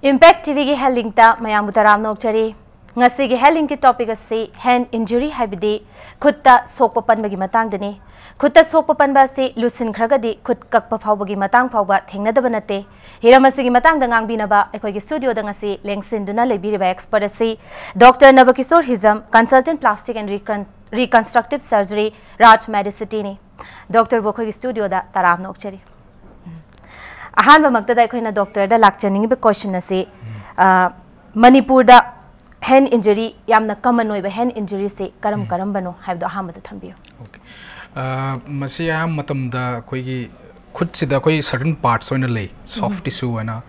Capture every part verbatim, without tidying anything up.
Impact ꯇꯤꯚꯤꯒꯤ health ꯂꯤꯡꯛꯇ ꯃꯌꯥꯝꯕꯨ ꯇꯔꯥꯝꯅ ꯑꯣꯛꯆꯔꯤ꯫ ꯉꯁꯤꯒꯤ ꯍꯦꯜꯊ ꯂꯤꯡꯛꯀꯤ ꯇꯣꯄꯤꯛ ꯑꯁꯤ ꯍꯦꯟ ꯏꯟꯖꯨꯔꯤ, ꯍꯥꯏꯕꯗꯤ ꯈꯨꯠꯇ ꯁꯣꯛꯄ ꯄꯟꯕꯒꯤ ꯃꯇꯥꯡꯗꯅꯤ꯫ ꯈꯨꯠꯇ ꯁꯣꯛꯄ ꯄꯟꯕ ꯑꯁꯤ ꯂꯨꯁꯤꯟꯈ꯭ꯔꯒꯗꯤ ꯈꯨꯠ ꯀꯛꯄ ꯐꯥꯎꯕꯒꯤ ꯃꯇꯥꯡ ꯐꯥꯎꯕ ꯊꯦꯡꯅꯗꯕ ꯅꯠꯇꯦ꯫ ꯍꯤꯔꯝ ꯑꯁꯤꯒꯤ ꯃꯇꯥꯡꯗ ꯉꯥꯡꯕꯤꯅꯕ ꯑꯩꯈꯣꯏꯒꯤ ꯁ꯭ꯇꯨꯗꯤꯑꯣꯗ ꯉꯁꯤ ꯂꯦꯡꯁꯤꯟꯗꯨꯅ ꯂꯩꯕꯤꯔꯤꯕ ꯑꯦꯛꯁꯄꯔꯠ ꯑꯁꯤ doctor Nabakishore Hijam, consultant plastic and recon-, reconstructive surgery, Raj ꯃꯦꯗꯤꯁꯤꯇꯤꯅꯤ꯫ ꯗꯣꯛꯇꯔꯕꯨ ꯑꯩꯈꯣꯏꯒꯤ ꯁ꯭ꯇꯨꯗꯤꯑꯣꯗ ꯇꯔꯥꯝꯅ ꯑꯣꯛꯆꯔꯤ꯫ ꯑꯍꯥꯟꯕꯃꯛꯇꯗ ꯑꯩꯈꯣꯏꯅ ꯗꯣꯛꯇꯔꯗ ꯂꯥꯛꯆꯅꯤꯡꯉꯤꯕ ꯀꯣꯏꯁꯟ ꯑꯁꯤ, ꯑ, ꯃꯅꯤꯄꯨꯔꯗ ꯍꯦꯟ ꯏꯟꯖꯨꯔꯤ, ꯌꯥꯝꯅ ꯀꯃꯟ ꯑꯣꯏꯕ ꯍꯦꯟ ꯏꯟꯖꯨꯔꯤꯁꯤ ꯀꯔꯝ ꯎꯝ꯫ ꯀꯔꯝꯕꯅꯣ ꯍꯥꯏꯕꯗꯣ ꯑꯍꯥꯟꯕꯗ ꯊꯝꯕꯤꯌꯨ꯫ ꯑꯣꯀꯦ꯫ ꯑ, ꯃꯁꯤ ꯑꯌꯥꯝꯕ ꯃꯇꯝꯗ ꯑꯩꯈꯣꯏꯒꯤ ꯈꯨꯠꯁꯤꯗ ꯑꯩꯈꯣꯏ certain parts ꯑꯣꯏꯅ ꯂꯩ, soft ꯎꯝ꯫ Tissue ꯑꯣꯏꯅ,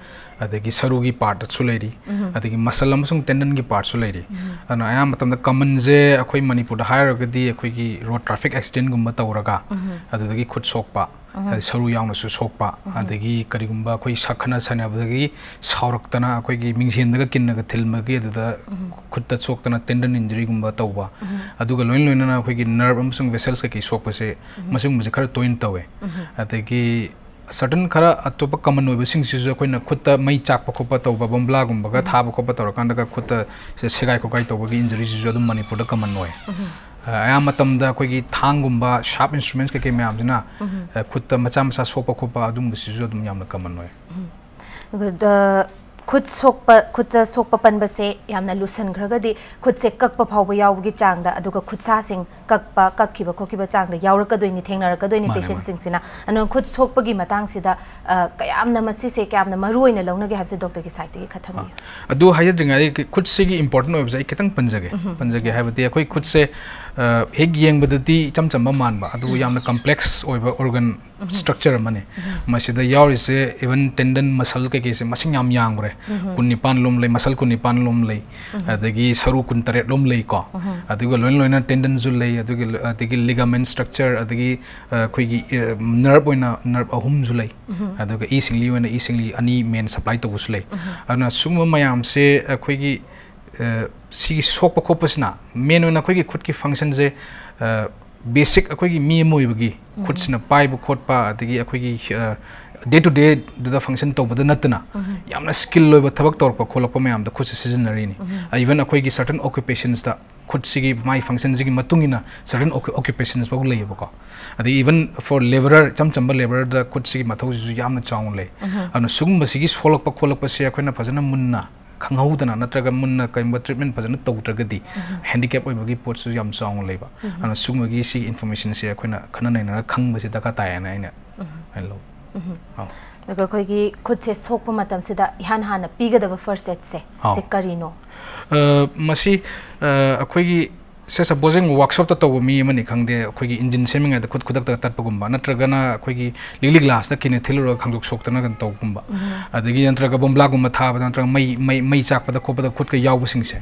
ꯑꯗꯒꯤ ꯁꯔꯨꯒꯤ partꯁꯨ ꯂꯩꯔꯤ, ꯎꯝ꯫ ꯑꯗꯒꯤ muscle ꯑꯃꯁꯨꯡ tendonꯒꯤ partꯁꯨ ꯂꯩꯔꯤ꯫ ꯎꯝ꯫ ꯑꯗꯨꯅ ꯑꯌꯥꯝꯕ ꯃꯇꯝꯗ commonꯁꯦ ꯑꯩꯈꯣꯏ ꯃꯅꯤꯄꯨꯔꯗ ꯍꯥꯏꯔꯒꯗꯤ ꯑꯩꯈꯣꯏꯒꯤ road traffic accidentꯒꯨꯝꯕ ꯇꯧꯔꯒ ꯎꯝ꯫ ꯑꯗꯨꯗꯒꯤ ꯈꯨꯠ ꯁꯣꯛꯄ, ꯎꯝ꯫ ꯑꯗꯩ ꯁꯔꯨ ꯌꯥꯎꯅꯁꯨ ꯁꯣꯛꯄ, ꯎꯝ꯫ ꯑꯗꯒꯤ ꯀꯔꯤꯒꯨꯝꯕ ꯑꯩꯈꯣꯏ ꯁꯛ ꯈꯠꯅ ꯁꯥꯟꯅꯕꯗꯒꯤ ꯁꯥꯎꯔꯛꯇꯅ ꯑꯩꯈꯣꯏꯒꯤ ꯃꯤꯡꯁꯦꯟꯗꯒ ꯀꯤꯟꯅꯒ ꯊꯤꯜꯕꯒꯤ ꯑꯗꯨꯗ ꯎꯝ꯫ ꯈꯨꯠꯇ ꯁꯣꯛꯇꯅ tendon injuryꯒꯨꯝꯕ ꯇꯧꯕ, ꯎꯝ꯫ ꯑꯗꯨꯒ ꯂꯣꯏꯅ ꯂꯣꯏꯅꯅ ꯑꯩꯈꯣꯏꯒꯤ nerve ꯑꯃꯁꯨꯡ vessels ꯀꯩꯀꯩ ꯁꯣꯛꯄꯁꯦ, ꯎꯝ꯫ ꯃꯁꯤꯒꯨꯝꯕꯁꯦ ꯈꯔ ꯇꯣꯏꯅ ꯇꯧꯋꯦ꯫ ꯎꯝ꯫ ꯑꯗꯒꯤ certain ꯈꯔ ꯑꯇꯣꯞꯄ common ꯑꯣꯏꯕꯁꯤꯡꯁꯤꯁꯨ ꯑꯩꯈꯣꯏꯅ ꯈꯨꯠꯇ ꯃꯩ ꯆꯥꯛꯄ ꯈꯣꯠꯄ ꯇꯧꯕ, ꯕꯣꯝꯕ꯭ꯂꯥꯒꯨꯝꯕꯒ ꯎꯝ꯫ ꯊꯥꯕ ꯈꯣꯠꯄ ꯇꯧꯔꯀꯥꯟꯗꯒ ꯈꯨꯠꯇ ꯁꯦ-, ꯁꯦꯒꯥꯏ ꯈꯣꯠꯀꯥꯏ ꯇꯧꯕꯒꯤ injuryꯁꯤꯁꯨ ꯑꯗꯨꯝ ꯃꯅꯤꯄꯨꯔꯗ common ꯑꯣꯏ꯫ ꯎꯝ꯫ ꯑ, ꯑꯌꯥꯝꯕ ꯃꯇꯝꯗ ꯑꯩꯈꯣꯏꯒꯤ ꯊꯥꯡꯒꯨꯝꯕ, sharp instruments ꯀꯩꯀꯩ ꯃꯌꯥꯝꯁꯤꯅ, ꯎꯝ꯫ ꯑ, ꯈꯨꯠꯇ ꯃꯆꯥ ꯃꯆꯥ ꯁꯣꯛꯄ ꯈꯣꯠꯄ ꯑꯗꯨꯝꯕꯁꯤꯁꯨ ꯑꯗꯨꯝ ꯌꯥꯝꯅ common ꯑꯣꯏ꯫ ꯎꯝ꯫ ꯑꯗ ꯈꯨꯠ ꯁꯣꯛꯄ, ꯈꯨꯠꯇ ꯁꯣꯛꯄ ꯄꯟꯕꯁꯦ ꯌꯥꯝꯅ ꯂꯨꯁꯟꯈ꯭ꯔꯒꯗꯤ ꯈꯨꯠꯁꯦ ꯀꯛꯄ ꯐꯥꯎꯕ ꯌꯥꯎꯕꯒꯤ ꯆꯥꯡꯗ, ꯑꯗꯨꯒ ꯈꯨꯠꯁꯥꯁꯤꯡ ꯀꯛꯄ, ꯀꯛꯈꯤꯕ ꯈꯣꯠꯈꯤꯕ ꯆꯥꯡꯗ ꯌꯥꯎꯔꯛꯀꯗꯣꯏꯅꯤ, ꯊꯦꯡꯅꯔꯛꯀꯗꯣꯏꯅꯤ ꯃꯥꯅꯦ, ꯃꯥꯅꯦ꯫ Patientꯁꯤꯡꯁꯤꯅ꯫ ꯑꯗꯨꯅ ꯈꯨꯠ ꯁꯣꯛꯄꯒꯤ ꯃꯇꯥꯡꯁꯤꯗ, ꯑ, ꯀꯌꯥꯝꯅ ꯃꯁꯤꯁꯦ ꯀꯌꯥꯝꯅ ꯃꯔꯨ ꯑꯣꯏꯅ ꯂꯧꯅꯒꯦ ꯍꯥꯏꯕꯁꯦ ꯗꯣꯛꯇꯔꯒꯤ sideꯇꯒꯤ ꯈꯔ ꯊꯝꯕꯤꯌꯨ꯫ ꯑ, ꯑꯗꯨ ꯍꯥꯏꯖꯗ꯭ꯔꯤꯉꯩꯗ ꯈꯨꯠꯁꯤꯒꯤ important ꯑꯣꯏꯕꯁꯦ ꯑꯩ ꯈꯤꯇꯪ ꯄꯟꯖꯒꯦ, ꯎꯝ꯫ ꯄꯟꯖꯒꯦ꯫ ꯍꯥꯏꯕꯗꯤ ꯑꯩꯈꯣꯏ ꯈꯨꯠꯁꯦ, ꯑ, ꯍꯦꯛ ꯌꯦꯡꯕꯗꯗꯤ ꯏꯆꯝ ꯆꯝꯕ ꯃꯥꯟꯕ, ꯑꯗꯨꯕꯨ ꯎꯝ꯫ ꯌꯥꯝꯅ complex ꯑꯣꯏꯕ organ ꯎꯝ꯫ Structure ꯑꯃꯅꯤ꯫ ꯎꯝ꯫ ꯃꯁꯤꯗ ꯌꯥꯎꯔꯤꯁꯦ even tendon, muscle ꯀꯩꯀꯩꯁꯦ ꯃꯁꯤꯡ ꯌꯥꯝ ꯌꯥꯝꯈ꯭ꯔꯦ꯫ ꯎꯝ꯫ ꯀꯨꯟꯅꯤꯄꯥꯟ ꯂꯣꯝ ꯂꯩ, muscle ꯀꯨꯟꯅꯤꯄꯥꯟ ꯂꯣꯝ ꯂꯩ, ꯎꯝ꯫ ꯑꯗꯒꯤ ꯁꯔꯨ ꯀꯨꯟꯇꯔꯦꯠ ꯂꯣꯝ ꯂꯩꯀꯣ꯫ ꯎꯝ꯫ ꯑꯗꯨꯒ ꯂꯣꯏꯅ ꯂꯣꯏꯅ tendonꯁꯨ ꯂꯩ, ꯑꯗꯨꯒꯤ, ꯑꯗꯒꯤ ligament structure, ꯑꯗꯒꯤ, ꯑ, ꯑꯩꯈꯣꯏꯒꯤ, ꯑ, nerve ꯑꯣꯏꯅ nerve ꯑꯍꯨꯝꯁꯨ ꯂꯩ꯫ ꯎꯝ꯫ ꯑꯗꯨꯒ ꯏ ꯁꯤꯡꯂꯤ ꯑꯣꯏꯅ ꯏ ꯁꯤꯡꯂꯤ ꯑꯅꯤ main supply ꯇꯧꯕꯁꯨ ꯂꯩ꯫ ꯎꯝ꯫ ꯑꯗꯨꯅ ꯁꯤꯒꯨꯝꯕ ꯃꯌꯥꯝꯁꯦ ꯑꯩꯈꯣꯏꯒꯤ, ꯑ, ꯁꯤꯒꯤ ꯁꯣꯛꯄ ꯈꯣꯠꯄꯁꯤꯅ main ꯑꯣꯏꯅ ꯑꯩꯈꯣꯏꯒꯤ ꯈꯨꯠꯀꯤ functionꯁꯦ, ꯑ, basic ꯑꯩꯈꯣꯏꯒꯤ ꯃꯤ ꯑꯃ ꯑꯣꯏꯕꯒꯤ ꯎꯝ꯫ ꯈꯨꯠꯁꯤꯅ ꯄꯥꯏꯕ ꯈꯣꯠꯄ, ꯑꯗꯒꯤ ꯑꯩꯈꯣꯏꯒꯤ, ꯑ, ꯗꯦ ꯇꯨ ꯗꯦꯗꯨꯗ ꯐꯪꯁꯟ ꯇꯧꯕꯗ ꯅꯠꯇꯅ ꯌꯥꯝꯅ ꯁ꯭ꯀꯤꯜ ꯑꯣꯏꯕ ꯊꯕꯛ ꯇꯧꯔꯛꯄ ꯈꯣꯠꯂꯛꯄ ꯃꯌꯥꯝꯗ ꯈꯨꯠꯁꯦ ꯁꯤꯖꯤꯟꯅꯔꯤꯅꯤ꯫ ꯏꯚꯟ ꯑꯩꯈꯣꯏꯒꯤ ꯁꯔꯇꯟ ꯑꯣꯀ꯭ꯌꯨꯄꯦꯁꯟꯁꯇ ꯈꯨꯠꯁꯤꯒꯤ ꯃꯥꯏ ꯐꯪꯁꯟꯁꯤꯒꯤ ꯃꯇꯨꯡ ꯏꯟꯅ ꯁꯔꯇꯟ ꯑꯣꯀ꯭ꯌꯨꯄꯦꯁꯟꯁ ꯐꯥꯎ ꯂꯩꯌꯦꯕꯀꯣ꯫ ꯑꯗꯒꯤ ꯏꯚꯟ ꯐꯣꯔ ꯂꯦꯕꯔꯔ, ꯏꯆꯝ ꯆꯝꯕ ꯂꯦꯕꯔꯔꯗ ꯈꯨꯠꯁꯤꯒꯤ ꯃꯊꯧꯁꯤꯁꯨ ꯌꯥꯝꯅ ꯆꯥꯎꯅ ꯂꯩ꯫ ꯑꯗꯨꯅ ꯁꯤꯒꯨꯝꯕꯁꯤꯒꯤ ꯁꯣꯛꯂꯛꯄ ꯈꯣꯠꯂꯛꯄꯁꯦ ꯑꯩꯈꯣꯏꯅ ꯐꯖꯅ ꯃꯨꯟꯅ ꯈꯪꯍꯧꯗꯅ ꯅꯠꯇ꯭ꯔꯒ ꯃꯨꯟꯅ ꯀꯔꯤꯒꯨꯝꯕ ꯇ꯭ꯔꯤꯠꯃꯦꯟ ꯐꯖꯅ ꯇꯧꯗ꯭ꯔꯒꯗꯤ ꯍꯦꯟꯗꯤꯀꯦꯞ ꯑꯣꯏꯕꯒꯤ ꯄꯣꯠꯁꯨ ꯌꯥꯝ ꯆꯥꯎꯅ ꯂꯩꯕ꯫ ꯑꯗꯨꯅ ꯁꯤꯒꯨꯝꯕꯒꯤ ꯁꯤꯒꯤ ꯏꯟꯐꯣꯔꯃꯦꯁꯟꯁꯦ ꯑꯩꯈꯣꯏꯅ ꯈꯟꯅ ꯅꯩꯅꯔꯒ ꯈꯪꯕꯁꯦ ꯗꯔꯀꯥꯔ ꯇꯥꯏꯌꯦꯅ ꯑꯩꯅ ꯑꯩꯅ ꯂꯧ꯫ ꯑꯧ꯫ ꯑꯗꯨꯒ ꯑꯩꯈꯣꯏꯒꯤ ꯈꯨꯠꯁꯦ ꯁꯣꯛꯄ ꯃꯇꯝꯁꯤꯗ ꯏꯍꯥꯟ ꯍꯥꯟꯅ ꯄꯤꯒꯗꯕ ꯐꯥꯔꯁ ꯑꯦꯗꯁꯦ ꯑꯧ꯫ ꯁꯦ ꯀꯔꯤꯅꯣ? ꯑ, ꯃꯁꯤ, ꯑ, ꯑꯩꯈꯣꯏꯒꯤ ꯁꯦ ꯁꯄꯣꯖꯤꯡ ꯋꯥꯔꯛꯁꯣꯞꯇ ꯇꯧꯕ ꯃꯤ ꯑꯃꯅꯤ ꯈꯪꯗꯦ, ꯑꯩꯈꯣꯏꯒꯤ ꯏꯟꯖꯤꯟ ꯁꯦꯝꯃꯤꯉꯩꯗ ꯈꯨꯠ ꯈꯨꯗꯛꯇ ꯇꯠꯄꯒꯨꯝꯕ, ꯅꯠꯇ꯭ꯔꯒꯅ ꯑꯩꯈꯣꯏꯒꯤ ꯂꯤꯛꯂꯤ ꯒ꯭ꯂꯥꯁꯇ ꯀꯤꯟꯅ ꯊꯤꯜꯂꯨꯔꯒ ꯈꯥꯡꯖꯣꯛ ꯁꯣꯛꯇꯅ ꯀꯩꯅꯣ ꯇꯧꯕꯒꯨꯝꯕ, ꯑꯗꯒꯤ ꯅꯠꯇ꯭ꯔꯒ ꯕꯣꯝꯕ꯭ꯂꯥꯒꯨꯝꯕ ꯊꯥꯕꯗ, ꯅꯠꯇ꯭ꯔꯒ ꯃꯩ, ꯃꯩ, ꯃꯩ ꯆꯥꯛꯄꯗ ꯈꯣꯠꯄꯗ ꯈꯨꯠꯀ ꯌꯥꯎꯕꯁꯤꯡꯁꯦ,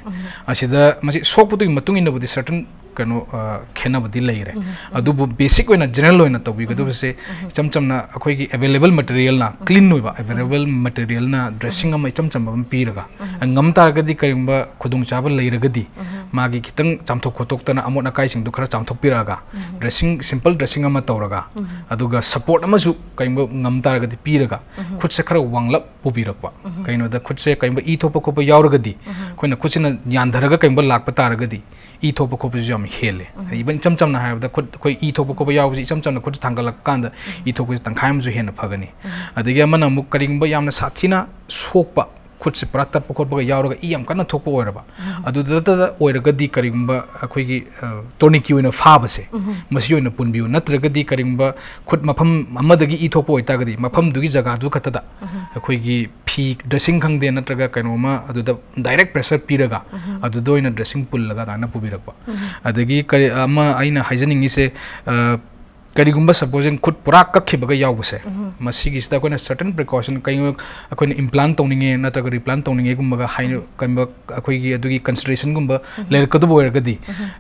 ꯑꯁꯤꯗ ꯃꯁꯤ ꯁꯣꯛꯄꯗꯨꯒꯤ ꯃꯇꯨꯡ ꯏꯟꯅꯕꯨꯗꯤ ꯁꯔꯇꯟ ꯀꯩꯅꯣ, ꯑ, ꯈꯦꯠꯅꯕꯗꯤ ꯂꯩꯔꯦ꯫ ꯑꯗꯨꯕꯨ ꯕꯦꯁꯤꯛ ꯑꯣꯏꯅ, ꯖꯦꯅꯔꯦꯜ ꯑꯣꯏꯅ ꯇꯧꯕꯤꯒꯗꯕꯁꯦ, ꯏꯆꯝ ꯆꯝꯅ ꯑꯩꯈꯣꯏꯒꯤ ꯑꯦꯕꯥꯏꯂꯦꯕꯜ ꯃꯇꯦꯔꯤꯌꯦꯜꯅ, ꯀ꯭ꯂꯤꯟ ꯑꯣꯏꯕ ꯑꯦꯕꯥꯏꯂꯦꯕꯜ ꯃꯇꯦꯔꯤꯌꯦꯜꯅ ꯗ꯭ꯔꯦꯁꯤꯡ ꯑꯃ ꯏꯆꯝ ꯆꯝꯕ ꯑꯃ ꯄꯤꯔꯒ, ꯉꯝ ꯇꯥꯔꯒꯗꯤ ꯀꯔꯤꯒꯨꯝꯕ ꯈꯨꯗꯣꯡꯆꯥꯕ ꯂꯩꯔꯒꯗꯤ, ꯃꯥꯒꯤ ꯈꯤꯇꯪ ꯆꯥꯝꯊꯣꯛ ꯈꯣꯠꯇꯣꯛꯇꯅ ꯑꯃꯣꯠ ꯑꯀꯥꯏꯁꯤꯡꯗꯣ ꯈꯔ ꯆꯥꯝꯊꯣꯛꯄꯤꯔꯛꯑꯒ, ꯗ꯭ꯔꯦꯁꯤꯡ, ꯁꯤꯝꯄꯜ ꯗ꯭ꯔꯦꯁꯤꯡ ꯑꯃ ꯇꯧꯔꯒ, ꯑꯗꯨꯒ ꯁꯄꯣꯔꯠ ꯑꯃꯁꯨ ꯀꯔꯤꯒꯨꯝꯕ ꯉꯝ ꯇꯥꯔꯒꯗꯤ ꯄꯤꯔꯒ, ꯈꯨꯠꯁꯦ ꯈꯔ ꯋꯥꯡꯂꯞ ꯄꯨꯕꯤꯔꯛꯄ꯫ ꯀꯩꯅꯣꯗ ꯈꯨꯠꯁꯦ ꯀꯔꯤꯒꯨꯝꯕ ꯏ ꯊꯣꯛꯄ ꯈꯣꯠꯄ ꯌꯥꯎꯔꯒꯗꯤ, ꯑꯩꯈꯣꯏꯅ ꯈꯨꯠꯁꯤꯅ ꯌꯥꯟꯊꯔꯒ ꯀꯔꯤꯒꯨꯝꯕ ꯂꯥꯛꯄ ꯇꯥꯔꯒꯗꯤ, ꯏ ꯊꯣꯛꯄ ꯈꯣꯠꯄꯁꯨ ꯌꯥꯝ ꯍꯦꯜꯂꯦ꯫ ꯏꯚꯟ ꯏꯆꯝ ꯆꯝꯅ ꯍꯥꯏꯔꯕꯗ ꯈꯨꯠ, ꯑꯩꯈꯣꯏ ꯏ ꯊꯣꯛꯄ ꯈꯣꯠꯄ ꯌꯥꯎꯕꯁꯤ ꯏꯆꯝ ꯆꯝꯅ ꯈꯨꯠꯁꯦ ꯊꯥꯡꯒꯠꯂꯛꯄ ꯀꯥꯟꯗ ꯏ ꯊꯣꯛꯄꯁꯦ ꯇꯪꯈꯥꯏ ꯑꯃꯁꯨ ꯍꯦꯟꯅ ꯐꯒꯅꯤ꯫ ꯑꯗꯒꯤ ꯑꯃꯅ ꯑꯃꯨꯛ ꯀꯔꯤꯒꯨꯝꯕ ꯌꯥꯝꯅ ꯁꯥꯊꯤꯅ ꯁꯣꯛꯄ, ꯈꯨꯠꯁꯦ ꯄꯨꯔꯥ ꯇꯠꯄ ꯈꯣꯠꯄꯒ ꯌꯌꯥꯎꯔꯒ ꯏ ꯌꯥꯝ ꯀꯟꯅ ꯊꯣꯛꯄ ꯑꯣꯏꯔꯕ, ꯑꯗꯨꯗꯇꯗ ꯑꯣꯏꯔꯒꯗꯤ ꯀꯔꯤꯒꯨꯝꯕ ꯑꯩꯈꯣꯏꯒꯤ, ꯑ, ꯇꯣꯔꯅꯤꯀꯤ ꯑꯣꯏꯅ ꯐꯥꯕꯁꯦ, ꯃꯁꯤ ꯑꯣꯏꯅ ꯄꯨꯟꯕꯤꯌꯨ꯫ ꯅꯠꯇ꯭ꯔꯒꯗꯤ ꯀꯔꯤꯒꯨꯝꯕ ꯈꯨꯠ ꯃꯐꯝ ꯑꯃꯗꯒꯤ ꯏ ꯊꯣꯛꯄ ꯑꯣꯏꯇꯥꯔꯒꯗꯤ ꯃꯐꯝꯗꯨꯒꯤ ꯖꯒꯥꯗꯨ ꯈꯛꯇꯗ ꯑꯩꯈꯣꯏꯒꯤ ꯐꯤ, ꯗ꯭ꯔꯦꯁꯤꯡ ꯈꯪꯗꯦ, ꯅꯠꯇ꯭ꯔꯒ ꯀꯩꯅꯣꯝꯃ ꯑꯗꯨꯗ ꯗꯥꯏꯔꯦꯛ ꯄ꯭ꯔꯦꯁꯔ ꯄꯤꯔꯒ ꯑꯗꯨꯗ ꯑꯣꯏꯅ ꯗ꯭ꯔꯦꯁꯤꯡ ꯄꯨꯜꯂꯒ ꯑꯗꯨꯃꯥꯏꯅ ꯄꯨꯕꯤꯔꯛꯄ꯫ ꯑꯗꯒꯤ ꯀꯔꯤ ꯑꯃ ꯑꯩꯅ ꯍꯥꯏꯖꯅꯤꯡꯉꯤꯁꯦ, ꯑ, ꯀꯔꯤꯒꯨꯝꯕ ꯁꯄꯣꯖꯤꯡ ꯈꯨꯠ ꯄꯨꯔꯥ ꯀꯛꯈꯤꯕꯒ ꯌꯥꯎꯕꯁꯦ, ꯃꯁꯤꯒꯤꯁꯤꯗ ꯑꯩꯈꯣꯏꯅ ꯁꯔꯇꯟ ꯄ꯭ꯔꯤꯀꯣꯁꯟ, ꯀꯩꯒꯨꯝꯕ ꯑꯩꯈꯣꯏꯅ ꯏꯝꯄ꯭ꯂꯥꯟ ꯇꯧꯅꯤꯡꯉꯦ ꯅꯠꯇ꯭ꯔꯒ ꯔꯤꯄ꯭ꯂꯥꯟ ꯇꯧꯅꯤꯡꯉꯦꯒꯨꯝꯕꯒ ꯍꯥꯏꯅ ꯀꯩꯒꯨꯝꯕ ꯑꯩꯈꯣꯏꯒꯤ ꯑꯗꯨꯒꯤ ꯀꯟꯁꯤꯗꯔꯦꯁꯟꯒꯨꯝꯕ ꯂꯩꯔꯛꯀꯗꯕ ꯑꯣꯏꯔꯒꯗꯤ,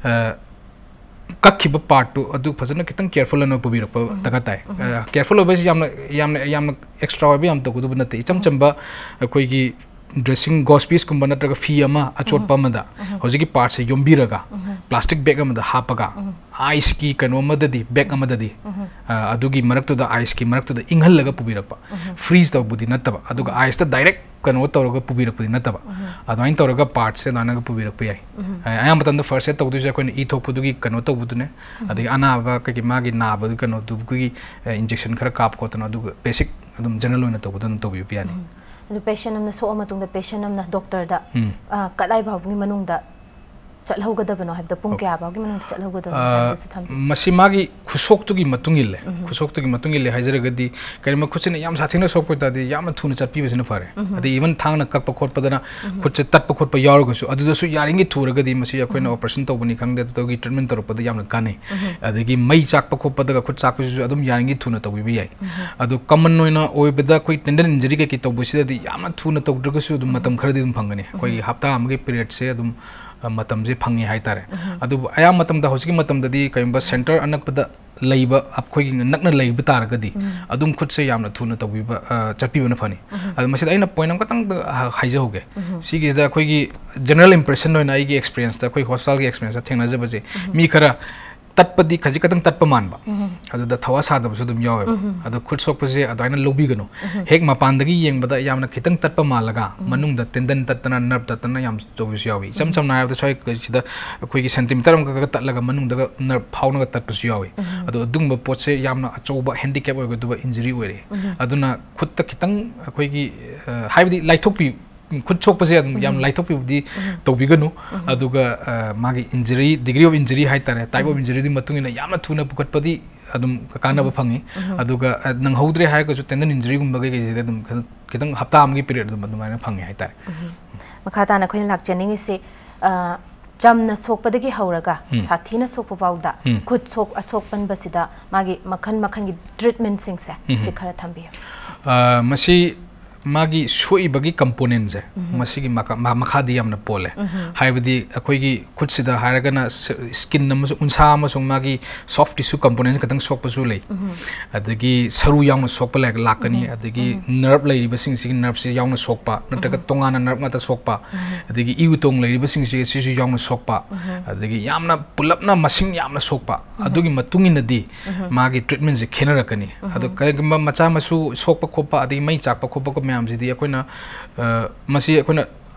ꯑ, ꯀꯛꯈꯤꯕ ꯄꯥꯔꯠꯇꯨ ꯑꯗꯨ ꯐꯖꯅ ꯈꯤꯇꯪ ꯀꯦꯌꯔꯐꯨꯜ ꯑꯣꯏꯅ ꯄꯨꯕꯤꯔꯛꯄ ꯗꯔꯀꯥꯔ ꯇꯥꯏ꯫ ꯑ, ꯀꯦꯌꯔꯐꯨꯜ ꯑꯣꯏꯕ ꯍꯥꯏꯁꯤ ꯌꯥꯝꯅ, ꯌꯥꯝꯅ, ꯌꯥꯝꯅ ꯑꯦꯛꯁꯇ꯭ꯔꯥ ꯑꯣꯏꯕ ꯌꯥꯝ ꯇꯧꯒꯗꯕ ꯅꯠꯇꯦ꯫ ꯏꯆꯝ ꯆꯝꯕ ꯑꯩꯈꯣꯏꯒꯤ ꯗ꯭ꯔꯦꯁꯤꯡ ꯒꯣꯁ ꯄꯤꯁꯀꯨꯝꯕ ꯅꯠꯇ꯭ꯔꯒ ꯐꯤ ꯑꯃ ꯑꯆꯣꯠꯄ ꯑꯃꯗ ꯍꯧꯖꯤꯛꯀꯤ ꯄꯥꯔꯠꯁꯦ ꯌꯣꯝꯕꯤꯔꯒ ꯄ꯭ꯂꯥꯁꯇꯤꯛ ꯕꯦꯒ ꯑꯃꯗ ꯍꯥꯞꯄꯒ ꯑꯥꯏꯁꯀꯤ ꯀꯩꯅꯣ ꯑꯃꯗꯗꯤ, ꯕꯦꯒ ꯑꯃꯗꯗꯤ, ꯑ, ꯑꯗꯨꯒꯤ ꯃꯔꯛꯇꯨꯗ, ꯑꯥꯏꯁꯀꯤ ꯃꯔꯛꯇꯨꯗ ꯏꯪꯍꯜꯂꯒ ꯄꯨꯕꯤꯔꯛꯄ, ꯐ꯭ꯔꯤꯖ ꯇꯧꯕꯗꯤ ꯅꯠꯇꯕ, ꯑꯗꯨꯒ ꯑꯥꯏꯁꯇ ꯗꯥꯏꯔꯦꯛ ꯀꯩꯅꯣ ꯇꯧꯔꯒ ꯄꯨꯕꯤꯔꯛꯄꯗꯤ ꯅꯠꯇꯕ, ꯑꯗꯨꯃꯥꯏꯅ ꯇꯧꯔꯒ ꯄꯥꯔꯠꯁꯦ ꯑꯗꯨꯃꯥꯏꯅꯒ ꯄꯨꯕꯤꯔꯛꯄ ꯌꯥꯏ꯫ ꯑ, ꯑꯌꯥꯝꯕ ꯃꯇꯝꯗ ꯐꯥꯔꯁ ꯑꯦꯗ ꯇꯧꯗꯣꯏꯁꯦ ꯑꯩꯈꯣꯏꯅ ꯏ ꯊꯣꯛꯄꯗꯨꯒꯤ ꯀꯩꯅꯣ ꯇꯧꯕꯗꯨꯅꯦ, ꯑꯗꯒꯤ ꯑꯅꯥꯕ ꯀꯩꯀꯩ ꯃꯥꯒꯤ ꯅꯥꯕꯗꯨ ꯀꯩꯅꯣꯗꯨꯒꯤ, ꯑ, ꯏꯟꯖꯦꯛꯁꯟ ꯈꯔ ꯀꯥꯞ ꯈꯣꯠꯇꯅ, ꯑꯗꯨꯒ ꯕꯦꯁꯤꯛ ꯑꯗꯨꯝ ꯖꯦꯅꯔꯦꯜ ꯑꯣꯏꯅ ꯇꯧꯕꯗ ꯑꯗꯨꯝ ꯇꯧꯕꯤꯕ ꯌꯥꯅꯤ꯫ ꯑꯗꯨ ꯄꯦꯁꯦꯟ ꯑꯃꯅ ꯁꯣꯛꯑ ꯃꯇꯨꯡꯗ ꯄꯦꯁꯦꯟ ꯑꯃꯅ ꯗꯣꯛꯇꯔꯗ, ꯎꯝ꯫ ꯑ, ꯀꯗꯥꯏ ꯐꯥꯎꯕꯒꯤ ꯃꯅꯨꯡꯗ ꯆꯠꯍꯧꯒꯗꯕꯅꯣ ꯍꯥꯏꯕꯗ ꯄꯨꯡ ꯀꯌꯥ ꯐꯥꯎꯒꯤ ꯃꯅꯨꯡꯗ ꯆꯠꯍꯧꯒꯗꯕꯅꯣ ꯑ, ꯍꯥꯏꯕꯗꯨꯁꯨ ꯊꯝꯕꯤꯌꯨ꯫ ꯃꯁꯤ ꯃꯥꯒꯤ ꯈꯨꯁꯣꯛꯇꯨꯒꯤ ꯃꯇꯨꯡ ꯏꯜꯂꯦ꯫ ꯈꯨꯁꯣꯛꯇꯨꯒꯤ ꯃꯇꯨꯡ ꯏꯜꯂꯦ ꯍꯥꯏꯖꯔꯒꯗꯤ, ꯀꯔꯤꯒꯨꯝꯕ ꯈꯨꯠꯁꯤꯅ ꯌꯥꯝ ꯁꯥꯊꯤꯅ ꯁꯣꯛꯄ ꯑꯣꯏꯇꯥꯔꯗꯤ ꯌꯥꯝꯅ ꯊꯨꯅ ꯆꯠꯄꯤꯕꯁꯤꯅ ꯐꯔꯦ꯫ ꯑꯗꯩ ꯏꯚꯟ ꯊꯥꯡꯅ ꯀꯛꯄ ꯈꯣꯠꯄꯗꯅ ꯈꯨꯠꯁꯦ ꯇꯠꯄ ꯈꯣꯠꯄ ꯌꯥꯎꯔꯒꯁꯨ, ꯑꯗꯨꯗꯁꯨ ꯌꯥꯔꯤꯉꯩ ꯊꯨꯔꯒꯗꯤ ꯃꯁꯤ ꯑꯩꯈꯣꯏꯅ ꯑꯣꯄꯔꯦꯁꯟ ꯇꯧꯕꯅꯤ ꯈꯪꯗꯦ, ꯑꯗꯨꯒꯤ ꯇ꯭ꯔꯤꯠꯃꯦꯟ ꯇꯧꯔꯛꯄꯗ ꯌꯥꯝꯅ ꯀꯥꯟꯅꯩ꯫ ꯑꯗꯒꯤ ꯃꯩ ꯆꯥꯛꯄ ꯈꯣꯠꯄꯗꯒ ꯈꯨꯠ ꯆꯥꯛꯄꯁꯤꯁꯨ ꯑꯗꯨꯝ ꯌꯥꯔꯤꯉꯩ ꯊꯨꯅ ꯇꯧꯕꯤꯕ ꯌꯥꯏ꯫ ꯑꯗꯣ ꯀꯃꯟ ꯑꯣꯏꯅ ꯑꯣꯏꯕꯗ ꯑꯩꯈꯣꯏ ꯇꯦꯟꯗꯟ ꯏꯟꯖꯔꯤ ꯀꯩꯀꯩ ꯇꯧꯕꯁꯤꯗꯗꯤ ꯌꯥꯝꯅ ꯊꯨꯅ ꯇꯧꯗ꯭ꯔꯒꯁꯨ ꯑꯗꯨꯝ ꯃꯇꯝ ꯈꯔꯗꯤ ꯑꯗꯨꯝ ꯐꯪꯒꯅꯤ꯫ ꯑꯩꯈꯣꯏꯒꯤ ꯍꯞꯇꯥ ꯑꯃꯒꯤ ꯄꯤꯔꯤꯌꯗꯁꯦ ꯑꯗꯨꯝ, ꯑ, ꯃꯇꯝꯁꯦ ꯐꯪꯉꯤ ꯍꯥꯏꯇꯥꯔꯦ꯫ ꯑꯗꯨꯕꯨ ꯑꯌꯥꯝꯕ ꯃꯇꯝꯗ ꯍꯧꯖꯤꯛꯀꯤ ꯃꯇꯝꯗꯗꯤ ꯀꯔꯤꯒꯨꯝꯕ ꯁꯦꯟꯇꯔ ꯑꯅꯛꯄꯗ ꯂꯩꯕ, ꯑꯩꯈꯣꯏꯒꯤ ꯅꯛꯅ ꯂꯩꯕ ꯇꯥꯔꯒꯗꯤ ꯑꯗꯨꯝ ꯈꯨꯠꯁꯦ ꯌꯥꯝꯅ ꯊꯨꯅ ꯇꯧꯕꯤꯕ, ꯑ, ꯆꯠꯄꯤꯕꯅ ꯐꯅꯤ꯫ ꯑꯗꯣ ꯃꯁꯤꯗ ꯑꯩꯅ ꯄꯣꯏꯟ ꯑꯃꯈꯛꯇꯪ ꯍꯥꯏꯖꯍꯧꯒꯦ꯫ ꯁꯤꯒꯤꯁꯤꯗ ꯑꯩꯈꯣꯏꯒꯤ ꯖꯦꯅꯔꯦꯜ ꯏꯝꯄ꯭ꯔꯦꯁꯟ ꯑꯣꯏꯅ ꯑꯩꯒꯤ ꯑꯦꯛꯁꯄꯤꯔꯤꯌꯦꯟꯁꯇ, ꯑꯩꯈꯣꯏ ꯍꯣꯁꯄꯤꯇꯥꯜꯒꯤ ꯑꯦꯛꯁꯄꯤꯔꯤꯌꯦꯟꯁꯇ ꯊꯦꯡꯅꯖꯕꯁꯦ, ꯃꯤ ꯈꯔ ꯇꯠꯄꯗꯤ ꯈꯖꯤꯛ ꯈꯛꯇꯪ ꯇꯠꯄ ꯃꯥꯟꯕ, ꯑꯗꯨꯗ ꯊꯋꯥ ꯁꯥꯗꯕꯁꯨ ꯑꯗꯨꯝ ꯌꯥꯎꯋꯦꯕ꯫ ꯑꯗꯣ ꯈꯨꯠ ꯁꯣꯛꯄꯁꯦ ꯑꯗꯨꯃꯥꯏꯅ ꯂꯧꯕꯤꯒꯅꯨ꯫ ꯍꯦꯛ ꯃꯄꯥꯟꯗꯒꯤ ꯌꯦꯡꯕꯗ ꯌꯥꯝꯅ ꯈꯤꯇꯪ ꯇꯠꯄ ꯃꯥꯜꯂꯒ ꯃꯅꯨꯡꯗ ꯇꯦꯟꯗꯟ ꯇꯠꯇꯅ, ꯅꯔꯞ ꯇꯠꯇꯅ ꯌꯥꯝ ꯇꯧꯕꯁꯨ ꯌꯥꯎꯋꯤ꯫ ꯏꯆꯝ ꯆꯝꯅ ꯍꯥꯏꯔꯕꯗ ꯁ꯭ꯋꯥꯏ ꯁꯤꯗ ꯑꯩꯈꯣꯏꯒꯤ ꯁꯦꯟꯇꯤꯃꯤꯇꯔ ꯑꯃꯈꯛ ꯇꯠꯂꯒ ꯃꯅꯨꯡꯗꯒ ꯅꯔꯞ ꯐꯥꯎꯅꯒ ꯇꯠꯄꯁꯨ ꯌꯥꯎꯋꯤ꯫ ꯑꯗꯣ ꯑꯗꯨꯒꯨꯝꯕ ꯄꯣꯠꯁꯦ ꯌꯥꯝꯅ ꯑꯆꯧꯕ ꯍꯦꯟꯗꯤꯀꯦꯞ ꯑꯣꯏꯒꯗꯕ ꯏꯟꯖꯨꯔꯤ ꯑꯣꯏꯔꯦ꯫ ꯑꯗꯨꯅ ꯈꯨꯠꯇ ꯈꯤꯇꯪ ꯑꯩꯈꯣꯏꯒꯤ, ꯑ, ꯍꯥꯏꯕꯗꯤ ꯂꯥꯏꯊꯣꯛꯄꯤ ꯎꯝ, ꯈꯨꯠ ꯁꯣꯛꯄꯁꯦ ꯑꯗꯨꯝ ꯌꯥꯝ ꯂꯥꯏꯊꯣꯛꯄꯤꯕꯗꯤ ꯇꯧꯕꯤꯒꯅꯨ꯫ ꯑꯗꯨꯒ, ꯑ, ꯃꯥꯒꯤ ꯏꯟꯖꯔꯤ, ꯗꯤꯒ꯭ꯔꯤ ꯑꯣꯐ ꯏꯟꯖꯔꯤ ꯍꯥꯏꯇꯥꯔꯦ, ꯇꯥꯏꯞ ꯑꯣꯐ ꯏꯟꯖꯔꯤꯗꯨꯒꯤ ꯃꯇꯨꯡ ꯏꯟꯅ ꯌꯥꯝꯅ ꯊꯨꯅ ꯄꯨꯈꯠꯄꯗꯤ ꯑꯗꯨꯝ ꯀꯥꯟꯅꯕ ꯐꯪꯉꯤ꯫ ꯑꯗꯨꯒ, ꯑ, ꯅꯪꯍꯧꯗ꯭ꯔꯦ ꯍꯥꯏꯔꯒꯁꯨ ꯇꯦꯟꯗꯟ ꯏꯟꯖꯔꯤꯒꯨꯝꯕ ꯀꯩꯀꯩꯁꯤꯗ ꯑꯗꯨꯝ ꯈꯤꯇꯪ, ꯈꯤꯇꯪ ꯍꯞꯇꯥ ꯑꯃꯒꯤ ꯄꯤꯔꯤꯌꯗ ꯑꯗꯨꯝ ꯑꯗꯨꯃꯥꯏꯅ ꯐꯪꯉꯤ ꯍꯥꯏꯇꯥꯔꯦ꯫ ꯃꯈꯥ ꯇꯥꯅ ꯑꯩꯈꯣꯏꯅ ꯂꯥꯛꯆꯅꯤꯡꯉꯤꯁꯤ, ꯑ, ꯆꯝꯅ ꯁꯣꯛꯄꯗꯒꯤ ꯍꯧꯔꯒ ꯎꯝ꯫ ꯁꯥꯊꯤꯅ ꯁꯣꯛꯄ ꯐꯥꯎꯗ ꯎꯝ꯫ ꯈꯨꯠ ꯁꯣꯛ ꯑꯁꯣꯛꯄꯟꯕꯁꯤꯗ ꯃꯥꯒꯤ ꯃꯈꯜ ꯃꯈꯜꯒꯤ ꯇ꯭ꯔꯤꯠꯃꯦꯟꯁꯤꯡꯁꯦ ꯎꯝ꯫ ꯁꯤ ꯈꯔ ꯊꯝꯕꯤꯌꯨ꯫ ꯑ, ꯃꯁꯤ ꯃꯥꯒꯤ ꯁꯣꯛꯏꯕꯒꯤ componentꯁꯦ, ꯃꯁꯤꯒꯤ ꯃꯈꯥ-, ꯃꯥ-, ꯃꯈꯥꯗꯤ ꯌꯥꯝꯅ ꯄꯣꯜꯂꯦ꯫ ꯍꯥꯏꯕꯗꯤ ꯑꯩꯈꯣꯏꯒꯤ ꯈꯨꯠꯁꯤꯗ ꯍꯥꯏꯔꯒꯅ ꯁ-, skin ꯑꯃꯁꯨꯡ ꯎꯟꯁꯥ ꯑꯃꯁꯨꯡ ꯃꯥꯒꯤ soft tissue components ꯈꯛꯇꯪ ꯁꯣꯛꯄꯁꯨ ꯂꯩ꯫ ꯑꯗꯒꯤ ꯁꯔꯨ ꯌꯥꯎꯅ ꯁꯣꯛꯄ ꯂꯩ-, ꯂꯥꯛꯀꯅꯤ꯫ ꯑꯗꯒꯤ nerve ꯂꯩꯔꯤꯕꯁꯤꯡꯁꯤꯒꯤ nerveꯁꯤ ꯌꯥꯎꯅ ꯁꯣꯛꯄ, ꯅꯠꯇ꯭ꯔꯒ ꯇꯣꯉꯥꯟꯅ nerve ꯉꯥꯛꯇ ꯁꯣꯛꯄ, ꯑꯗꯒꯤ ꯏ ꯎꯇꯣꯡ ꯂꯩꯔꯤꯕꯁꯤꯡꯁꯦ ꯁꯤꯁꯨ ꯌꯥꯎꯅ ꯁꯣꯛꯄ, ꯑꯗꯒꯤ ꯌꯥꯝꯅ ꯄꯨꯂꯞꯅ ꯃꯁꯤꯡ ꯌꯥꯝꯅ ꯁꯣꯛꯄ, ꯑꯗꯨꯒꯤ ꯃꯇꯨꯡ ꯏꯟꯅꯗꯤ ꯃꯥꯒꯤ treatmentꯁꯦ ꯈꯦꯠꯅꯔꯛꯀꯅꯤ꯫ ꯑꯗꯣ ꯀꯔꯤꯒꯨꯝꯕ ꯃꯆꯥ ꯃꯁꯨ ꯁꯣꯛꯄ ꯈꯣꯠꯄ, ꯑꯗꯒꯤ ꯃꯩ ꯆꯥꯛꯄ ꯈꯣꯠꯄ ꯃꯌꯥꯝꯁꯤꯗꯤ ꯑꯩꯈꯣꯏꯅ, ꯑ, ꯃꯁꯤ ꯑꯩꯈꯣꯏꯅ,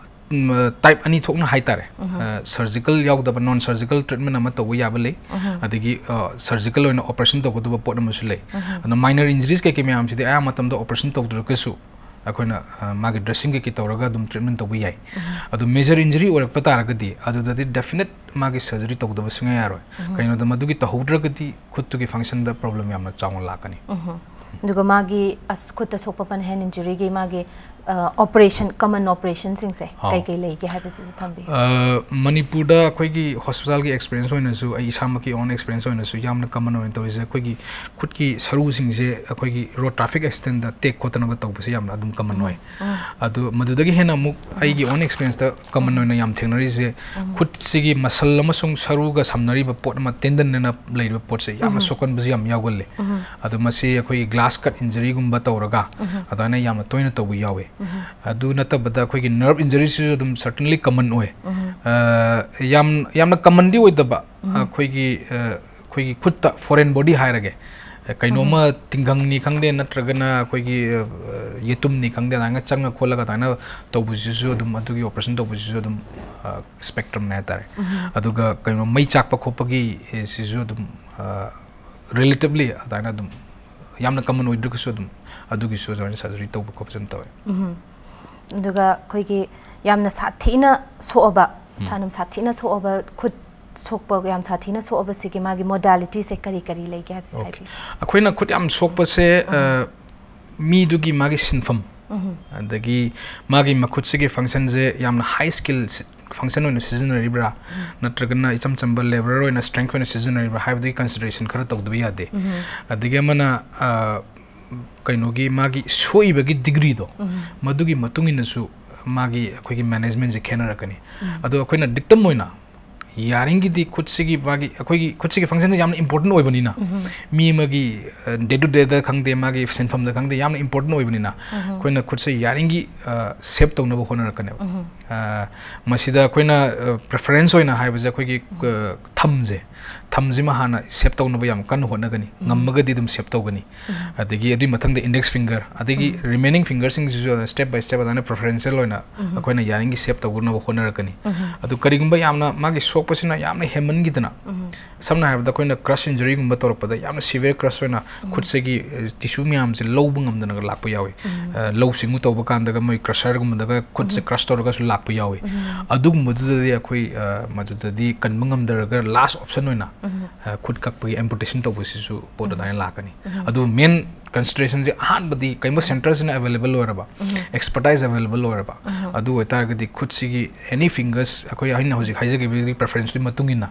ꯎꯝ, type ꯑꯅꯤ ꯊꯣꯛꯅ ꯍꯥꯏꯇꯥꯔꯦ꯫ ꯑ, surgical ꯌꯥꯎꯗꯕ, non surgical treatment ꯑꯃ ꯇꯧꯕ ꯌꯥꯕ ꯂꯩ, ꯑꯗꯒꯤ, ꯑ, surgical ꯑꯣꯏꯅ operation ꯇꯧꯒꯗꯕ ꯄꯣꯠ ꯑꯃꯁꯨ ꯂꯩ꯫ ꯑꯗꯣ minor injuries ꯀꯩꯀꯩ ꯃꯌꯥꯝꯁꯤꯗꯤ ꯑꯌꯥꯝꯕ ꯃꯇꯝꯗ operation ꯇꯧꯗ꯭ꯔꯒꯁꯨ ꯑꯩꯈꯣꯏꯅ, ꯑ, ꯃꯥꯒꯤ dressing ꯀꯩꯀꯩ ꯇꯧꯔꯒ ꯑꯗꯨꯝ treatment ꯇꯧꯕ ꯌꯥꯏ꯫ ꯑꯗꯣ major injury ꯑꯣꯏꯔꯛꯄ ꯇꯥꯔꯒꯗꯤ ꯑꯗꯨꯗꯗꯤ definite ꯃꯥꯒꯤ surgery ꯇꯧꯗꯕ ꯁꯨꯡꯌꯥ ꯌꯥꯔꯣꯏ꯫ ꯀꯩꯒꯤꯅꯣꯗ ꯃꯗꯨꯒꯤ ꯇꯧꯍꯧꯗ꯭ꯔꯒꯗꯤ ꯈꯨꯠꯇꯨꯒꯤ functionꯗ problem ꯌꯥꯝꯅ ꯆꯥꯎꯅ ꯂꯥꯛꯀꯅꯤ꯫ ꯑꯗꯨꯒ ꯃꯥꯒꯤ ꯑꯁ ꯈꯨꯠꯇ ꯁꯣꯛꯄ ꯄꯟ hand injuryꯒꯤ ꯃꯥꯒꯤ, ꯑ, operation, common operationꯁꯤꯡꯁꯦ ꯑꯥꯎ꯫ ꯀꯩ ꯀꯩ ꯂꯩꯒꯦ ꯍꯥꯏꯕꯁꯤꯁꯨ ꯊꯝꯕꯤꯌꯨ꯫ ꯑ, ꯃꯅꯤꯄꯨꯔꯗ ꯑꯩꯈꯣꯏꯒꯤ hospitalꯒꯤ experience ꯑꯣꯏꯅꯁꯨ, ꯑꯩ ꯏꯁꯥꯃꯛꯀꯤ own experience ꯑꯣꯏꯅꯁꯨ ꯌꯥꯝꯅ common ꯑꯣꯏꯅ ꯇꯧꯔꯤꯁꯦ ꯑꯩꯈꯣꯏꯒꯤ ꯈꯨꯠꯀꯤ ꯁꯔꯨꯁꯤꯡꯁꯦ ꯑꯩꯈꯣꯏꯒꯤ road traffic accidentꯗ ꯇꯦꯛ ꯈꯣꯠꯇꯅꯒ ꯇꯧꯕꯁꯦ ꯌꯥꯝꯅ ꯑꯗꯨꯝ common ꯑꯣꯏ꯫ ꯑꯗꯨ ꯃꯗꯨꯗꯒꯤ ꯍꯦꯟꯅ ꯑꯃꯨꯛ ꯑꯩꯒꯤ own experienceꯇ common ꯑꯣꯏꯅ ꯌꯥꯝ ꯊꯦꯡꯅꯔꯤꯁꯦ ꯈꯨꯠꯁꯤꯒꯤ muscle ꯑꯃꯁꯨꯡ ꯁꯔꯨꯒ ꯁꯝꯅꯔꯤꯕ ꯄꯣꯠ ꯑꯃ, tendon ꯑꯅ ꯂꯩꯔꯤꯕ ꯄꯣꯠꯁꯦ ꯌꯥꯝꯅ ꯁꯣꯛꯀꯟꯕꯁꯨ ꯌam ꯌꯥꯎꯒꯜꯂꯤ꯫ ꯑꯗꯣ ꯃꯁꯤ ꯑꯩꯈꯣꯏꯒꯤ glass cut injuryꯒꯨꯝꯕ ꯇꯧꯔꯒ ꯑꯗꯨꯃꯥꯏꯅ ꯌꯥꯝꯅ ꯇꯣꯏꯅ ꯇꯧꯕ ꯌꯥꯎꯋꯤ꯫ ꯑꯗꯨ ꯅꯠꯇꯕꯗ ꯑꯩꯈꯣꯏꯒꯤ nerve injuryꯁꯤꯁꯨ ꯑꯗꯨꯝ certainly common ꯑꯣꯏ꯫ ꯑ, ꯌꯥꯝ, ꯌꯥꯝꯅ commonꯗꯤ ꯑꯣꯏꯗꯕ, ꯑꯩꯈꯣꯏꯒꯤ, ꯑ, ꯑꯩꯈꯣꯏꯒꯤ ꯈꯨꯠꯇ foreign body ꯍꯥꯏꯔꯒꯦ, ꯀꯩꯅꯣꯝꯃ ꯇꯤꯡꯈꯪꯅꯤ ꯈꯪꯗꯦ, ꯅꯠꯇ꯭ꯔꯒꯅ ꯑꯩꯈꯣꯏꯒꯤ, ꯑ, ꯌꯦꯇꯨꯝꯅꯤ ꯈꯪꯗꯦ, ꯑꯗꯨꯃꯥꯏꯅ ꯆꯪꯉ ꯈꯣꯠꯂꯒ ꯑꯗꯨꯃꯥꯏꯅ ꯇꯧꯕꯁꯤꯁꯨ ꯑꯗꯨꯝ, ꯑꯗꯨꯒꯤ operation ꯇꯧꯕꯁꯤꯁꯨ ꯑꯗꯨꯝ, ꯑ, spectrumꯅꯦ ꯍꯥꯏꯇꯥꯔꯦ꯫ ꯑꯗꯨꯒ ꯀꯩꯅꯣ ꯃꯩ ꯆꯥꯛꯄ ꯈꯣꯠꯄꯒꯤ, ꯑꯦ, ꯁꯤꯁꯨ ꯑꯗꯨꯝ, ꯑ, relatively ꯑꯗꯨꯃꯥꯏꯅ ꯑꯗꯨꯝ ꯌꯥꯝꯅ common ꯑꯣꯏꯗ꯭ꯔꯒꯁꯨ ꯑꯗꯨꯝ ꯑꯗꯨꯒꯤꯁꯨ ꯑꯗꯨꯃꯥꯏꯅ surgery ꯇꯧꯕ ꯈꯣꯠꯄꯁꯨ ꯑꯗꯨꯝ ꯇꯧꯋꯦ꯫ ꯑꯗꯨꯒ ꯑꯩꯈꯣꯏꯒꯤ ꯌꯥꯝꯅ ꯁꯥꯊꯤꯅ ꯁꯣꯛꯑꯕ, ꯎꯝ꯫ ꯁꯥꯅꯝ ꯁꯥꯊꯤꯅ ꯁꯣꯛꯑꯕ, ꯈꯨꯠ ꯁꯣꯛꯄ ꯌꯥꯝ ꯁꯥꯊꯤꯅ ꯁꯣꯛꯑꯕꯁꯤꯒꯤ ꯃꯥꯒꯤ modalityꯁꯦ ꯀꯔꯤ ꯀꯔꯤ ꯂꯩꯒꯦ ꯍꯥꯏꯕꯁꯦ Okay꯫ ꯍꯥꯏꯕꯤꯌꯨ꯫ ꯑꯩꯈꯣꯏꯅ ꯈꯨꯠ ꯌꯥꯝ ꯁꯣꯛꯄꯁꯦ, ꯎꯝ꯫ ꯑ, ꯃꯤꯗꯨꯒꯤ ꯃꯥꯒꯤ ꯁꯤꯟꯐꯝ, ꯎꯝ꯫ ꯑꯗꯒꯤ ꯃꯥꯒꯤ ꯃꯈꯨꯠꯁꯤꯒꯤ functionꯁꯦ ꯌꯥꯝꯅ high skill ꯁꯤ-, function ꯑꯣꯏꯅ ꯁꯤꯖꯤꯟꯅꯔꯤꯕ꯭ꯔꯥ, ꯎꯝ꯫ ꯅꯠꯇ꯭ꯔꯒꯅ ꯏꯆꯝ ꯆꯝꯕ laborer ꯑꯣꯏꯅ strength ꯑꯣꯏꯅ ꯁꯤꯖꯤꯟꯅꯔꯤꯕ꯭ꯔꯥ ꯍꯥꯏꯕꯗꯨꯒꯤ consideration ꯈꯔ ꯇꯧꯗꯕ ꯌꯥꯗꯦ꯫ ꯎꯝ꯫ ꯑꯗꯒꯤ ꯑꯃꯅ, ꯑ, ꯀꯩꯅꯣꯒꯤ ꯃꯥꯒꯤ ꯁꯣꯛꯏꯕꯒꯤ ꯗꯤꯒ꯭ꯔꯤꯗꯣ, ꯃꯗꯨꯒꯤ ꯃꯇꯨꯡ ꯏꯟꯅꯁꯨ ꯃꯥꯒꯤ ꯑꯩꯈꯣꯏꯒꯤ ꯃꯦꯅꯦꯖꯃꯦꯟꯁꯦ ꯈꯦꯠꯅꯔꯛꯀꯅꯤ꯫ ꯑꯗꯣ ꯑꯩꯈꯣꯏꯅ ꯗꯤꯛꯇꯝ ꯑꯣꯏꯅ ꯌꯥꯔꯤꯉꯩꯗꯤ ꯈꯨꯠꯁꯤꯒꯤ ꯃꯥꯒꯤ, ꯑꯩꯈꯣꯏꯒꯤ ꯈꯨꯠꯁꯤꯒꯤ ꯐꯪꯁꯟꯁꯦ ꯌꯥꯝꯅ ꯏꯝꯄꯣꯔꯇꯦꯟ ꯑꯣꯏꯕꯅꯤꯅ, ꯃꯤ ꯑꯃꯒꯤ ꯗꯦ ꯇꯨ ꯗꯦꯗ ꯈꯪꯗꯦ, ꯃꯥꯒꯤ ꯁꯤꯟꯐꯝꯗ ꯈꯪꯗꯦ, ꯌꯥꯝꯅ ꯏꯝꯄꯣꯔꯇꯦꯟ ꯑꯣꯏꯕꯅꯤꯅ, ꯑꯩꯈꯣꯏꯅ ꯈꯨꯠꯁꯦ ꯌꯥꯔꯤꯉꯩ ꯁꯦꯞ ꯇꯧꯅꯕ ꯍꯣꯠꯅꯔꯛꯀꯅꯦꯕ꯫ ꯑ, ꯃꯁꯤꯗ ꯑꯩꯈꯣꯏꯅ ꯄ꯭ꯔꯤꯐꯔꯦꯟꯁ ꯑꯣꯏꯅ ꯍꯥꯏꯕꯁꯦ ꯑꯩꯈꯣꯏꯒꯤ, ꯑ, ꯊꯝꯁꯦ, ꯊꯝꯁꯤꯃ ꯍꯥꯟꯅ ꯁꯦꯞ ꯇꯧꯅꯕ ꯌꯥꯝ ꯀꯟꯅ ꯍꯣꯠꯅꯒꯅꯤ, ꯉꯝꯃꯒꯗꯤ ꯑꯗꯨꯝ ꯁꯦꯞ ꯇꯧꯒꯅꯤ꯫ ꯑꯗꯒꯤ ꯑꯗꯨꯒꯤ ꯃꯊꯪꯗ ꯏꯟꯗꯦꯛꯁ ꯐꯤꯡꯒꯔ, ꯑꯗꯒꯤ ꯔꯤꯃꯦꯅꯤꯡ ꯐꯤꯡꯒꯔꯁꯤꯡꯁꯤꯁꯨ ꯁ꯭ꯇꯦꯞ ꯕꯥꯏ ꯁ꯭ꯇꯦꯞ ꯑꯗꯨꯃꯥꯏꯅ ꯄ꯭ꯔꯤꯐꯔꯦꯟꯁꯤꯌꯦꯜ ꯑꯣꯏꯅ ꯑꯩꯈꯣꯏꯅ ꯌꯥꯔꯤꯉꯩ ꯁꯦꯞ ꯇꯧꯅꯕ ꯍꯣꯠꯅꯔꯛꯀꯅꯤ꯫ ꯑꯗꯨ ꯀꯔꯤꯒꯨꯝꯕ ꯌꯥꯝꯅ ꯃꯥꯒꯤ ꯁꯣꯛꯄꯁꯤꯅ ꯌꯥꯝꯅ ꯍꯦꯟꯃꯟꯈꯤꯗꯅ, ꯁꯝꯅ ꯍꯥꯏꯔꯕꯗ ꯑꯩꯈꯣꯏꯅ ꯀ꯭ꯔꯁ ꯏꯟꯖꯨꯔꯤꯒꯨꯝꯕ ꯇꯧꯔꯛꯄꯗ ꯌꯥꯝꯅ ꯁꯤꯚꯤꯌꯔ ꯀ꯭ꯔꯁ ꯑꯣꯏꯅ ꯈꯨꯠꯁꯤꯒꯤ, ꯑ, ꯇꯤꯁꯨ ꯃꯌꯥꯝꯁꯦ ꯂꯧꯕ ꯉꯝꯗꯅꯒ ꯂꯥꯛꯄ ꯌꯥꯎꯏ꯫ ꯑ, ꯂꯧ ꯁꯤꯡꯎ ꯇꯧꯕ ꯀꯥꯟꯗꯒ ꯃꯣꯏ ꯀ꯭ꯔꯁꯔꯒꯨꯝꯕꯗꯒ ꯈꯨꯠꯁꯦ ꯀ꯭ꯔꯁ ꯇꯧꯔꯒꯁꯨ ꯂꯥꯛꯄ ꯌꯥꯎꯏ꯫ ꯑꯗꯨꯒꯨꯝꯕꯗꯨꯗꯗꯤ ꯑꯩꯈꯣꯏ, ꯑ, ꯃꯗꯨꯗꯗꯤ ꯀꯟꯕ ꯉꯝꯗꯔꯒ ꯂꯥꯁ ꯑꯣꯞꯁꯟ ꯑꯣꯏꯅ, ꯑ, ꯈꯨꯠ ꯀꯛꯄꯒꯤ ꯑꯦꯝꯄꯨꯇꯦꯁꯟ ꯇꯧꯕꯁꯤꯁꯨ ꯄꯣꯠ ꯑꯗꯨꯃꯥꯏꯅ ꯂꯥꯛꯀꯅꯤ꯫ ꯑꯗꯨ ꯃꯦꯟ ꯀꯟꯁꯤꯗꯔꯦꯁꯟꯁꯦ ꯑꯍꯥꯟꯕꯗꯤ ꯀꯩꯒꯨꯝꯕ ꯁꯦꯟꯇꯔꯁꯤꯅ ꯑꯦꯕꯥꯏꯂꯦꯕꯜ ꯑꯣꯏꯔꯕ, ꯑꯦꯛꯁꯄꯔꯇꯥꯏꯁ ꯑꯦꯕꯥꯏꯂꯦꯕꯜ ꯑꯣꯏꯔꯕ, ꯑꯗꯨ ꯑꯣꯏꯇꯥꯔꯒꯗꯤ ꯈꯨꯠꯁꯤꯒꯤ ꯑꯦꯅꯤ ꯐꯤꯡꯒꯔꯁ, ꯑꯩꯈꯣꯏ, ꯑꯩꯅ ꯍꯧꯖꯤꯛ ꯍꯥꯏꯖꯈꯤꯕꯒꯤ ꯄ꯭ꯔꯤꯐꯔꯦꯟꯁꯇꯨꯒꯤ ꯃꯇꯨꯡ ꯏꯟꯅ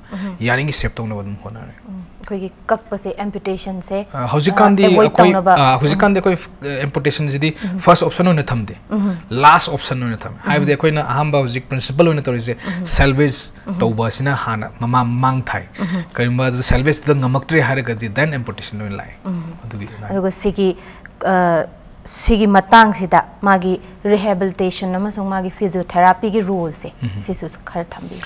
ꯌꯥꯔꯤꯉꯩ ꯁꯦꯞ ꯇꯧꯅꯕ ꯑꯗꯨꯝ ꯍꯣꯠꯅꯔꯦ꯫ ꯑꯩꯈꯣꯏꯒꯤ ꯀꯛꯄꯁꯦ, ꯑꯦꯝꯄꯨꯇꯦꯁꯟꯁꯦ, ꯑ, ꯍꯧꯖꯤꯛꯀꯥꯟꯗꯤ ꯑꯦꯚꯣꯏꯗ ꯑꯩꯈꯣꯏ, ꯇꯧꯅꯕ꯫ ꯑ, ꯍꯧꯖꯤꯛꯀꯥꯟꯗꯤ ꯑꯩꯈꯣꯏ ꯑꯦꯝꯄꯨꯇꯦꯁꯟꯁꯤꯗꯤ ꯐꯥꯔꯁ ꯑꯣꯞꯁꯟ ꯑꯣꯏꯅ ꯊꯝꯗꯦ, ꯂꯥꯁ ꯑꯣꯞꯁꯟ ꯑꯣꯏꯅ ꯊꯝꯃꯦ꯫ ꯍꯥꯏꯕꯗꯤ ꯑꯩꯈꯣꯏꯅ ꯑꯍꯥꯟꯕ ꯍꯧꯖꯤꯛ ꯄ꯭ꯔꯤꯟꯁꯤꯄꯜ ꯑꯣꯏꯅ ꯇꯧꯔꯤꯁꯦ, ꯁꯦꯜꯚꯦꯖ ꯇꯧꯕ ꯑꯁꯤꯅ ꯍꯥꯟꯅ ꯃꯃꯥꯡ, ꯃꯃꯥꯡ ꯊꯥꯏ꯫ ꯀꯔꯤꯒꯨꯝꯕ ꯑꯗꯨ ꯁꯦꯜꯚꯦꯖꯇꯨꯗ ꯉꯝꯃꯛꯇ꯭ꯔꯦ ꯍꯥꯏꯔꯒꯗꯤ ꯗꯦꯟ ꯑꯦꯝꯄꯨꯇꯦꯁꯟ ꯑꯣꯏꯅ ꯂꯥꯛꯑꯦ꯫ ꯑꯗꯨꯒꯤ ꯑꯗꯨꯃꯥꯏꯅ꯫ ꯑꯗꯨꯒ ꯁꯤꯒꯤ, ꯑ, ꯁꯤꯒꯤ ꯃꯇꯥꯡꯁꯤꯗ ꯃꯥꯒꯤ ꯔꯤꯍꯦꯕꯤꯂꯤꯇꯦꯁꯟ ꯑꯃꯁꯨꯡ ꯃꯥꯒꯤ ꯐꯤꯖꯤꯌꯣꯊꯦꯔꯥꯄꯤꯒꯤ ꯔꯣꯜꯁꯦ, ꯁꯤꯁꯨ ꯈꯔ ꯊꯝꯕꯤꯌꯨ꯫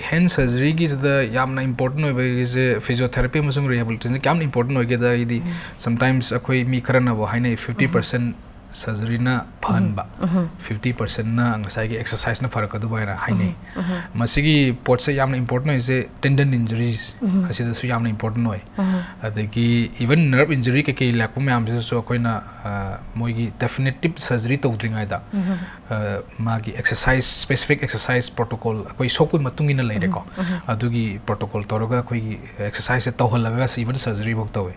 ꯍꯦꯟ ꯁꯔꯖꯔꯤꯒꯤꯁꯤꯗ ꯌꯥꯝꯅ ꯏꯝꯄꯣꯔꯇꯦꯟ ꯑꯣꯏꯕꯒꯤꯁꯦ ꯐꯤꯖꯤꯌꯣꯊꯦꯔꯥꯄꯤ ꯑꯃꯁꯨꯡ ꯔꯤꯍꯦꯕꯤꯂꯤꯇꯦꯁꯟ ꯀꯌꯥꯝ ꯏꯝꯄꯣꯔꯇꯦꯟ ꯑꯣꯏꯒꯦꯗ, ꯍꯥꯏꯗꯤ ꯁꯝꯇꯥꯏꯝꯁ ꯑꯩꯈꯣꯏ ꯃꯤ ꯈꯔꯅꯕꯨ ꯍꯥꯏꯅꯩ, ꯐꯤꯐꯇꯤ ꯄꯥꯔꯁꯦꯟ ꯁꯔꯖꯔꯤꯅ ꯐꯍꯟꯕ, ꯐꯤꯐꯇꯤ ꯄꯥꯔꯁꯦꯟꯅ ꯉꯁꯥꯏꯒꯤ ꯑꯦꯛꯁꯔꯁꯥꯏꯁꯅ ꯐꯔꯛꯀꯗꯕ ꯍꯥꯏꯅ ꯍꯥꯏꯅꯩ꯫ ꯃꯁꯤꯒꯤ ꯄꯣꯠꯁꯦ ꯌꯥꯝꯅ ꯏꯝꯄꯣꯔꯇꯦꯟ ꯑꯣꯏꯔꯤꯁꯦ ꯇꯦꯟꯗꯟ ꯏꯟꯖꯨꯔꯤꯁ ꯑꯁꯤꯗꯁꯨ ꯌꯥꯝꯅ ꯏꯝꯄꯣꯔꯇꯦꯟ ꯑꯣꯏ꯫ ꯑꯗꯒꯤ ꯏꯚꯟ ꯅꯔꯚ ꯏꯟꯖꯨꯔꯤ ꯀꯩꯀꯩ ꯂꯥꯛꯄ ꯃꯌꯥꯝꯁꯤꯗꯁꯨ ꯑꯩꯈꯣꯏꯅ, ꯑ, ꯃꯣꯏꯒꯤ ꯗꯦꯐꯤꯅꯤꯇꯤꯞ ꯁꯔꯖꯔꯤ ꯇꯧꯗ꯭ꯔꯤꯉꯩꯗ, ꯑ, ꯃꯥꯒꯤ ꯑꯦꯛꯁꯔꯁꯥꯏꯁ, ꯁ꯭ꯄꯦꯁꯤꯐꯤꯛ ꯑꯦꯛꯁꯔꯁꯥꯏꯁ ꯄ꯭ꯔꯣꯇꯣꯀꯣꯜ ꯑꯩꯈꯣꯏ ꯁꯣꯛꯄꯒꯤ ꯃꯇꯨꯡ ꯏꯟꯅ ꯂꯩꯔꯦꯀꯣ꯫ ꯑꯗꯨꯒꯤ ꯄ꯭ꯔꯣꯇꯣꯀꯣꯜ ꯇꯧꯔꯒ ꯑꯩꯈꯣꯏꯒꯤ ꯑꯦꯛꯁꯔꯁꯥꯏꯁꯁꯦ ꯇꯧꯍꯜꯂꯒ ꯏꯚꯟ ꯁꯔꯖꯔꯤꯐꯥꯎ ꯇꯧꯋꯦ꯫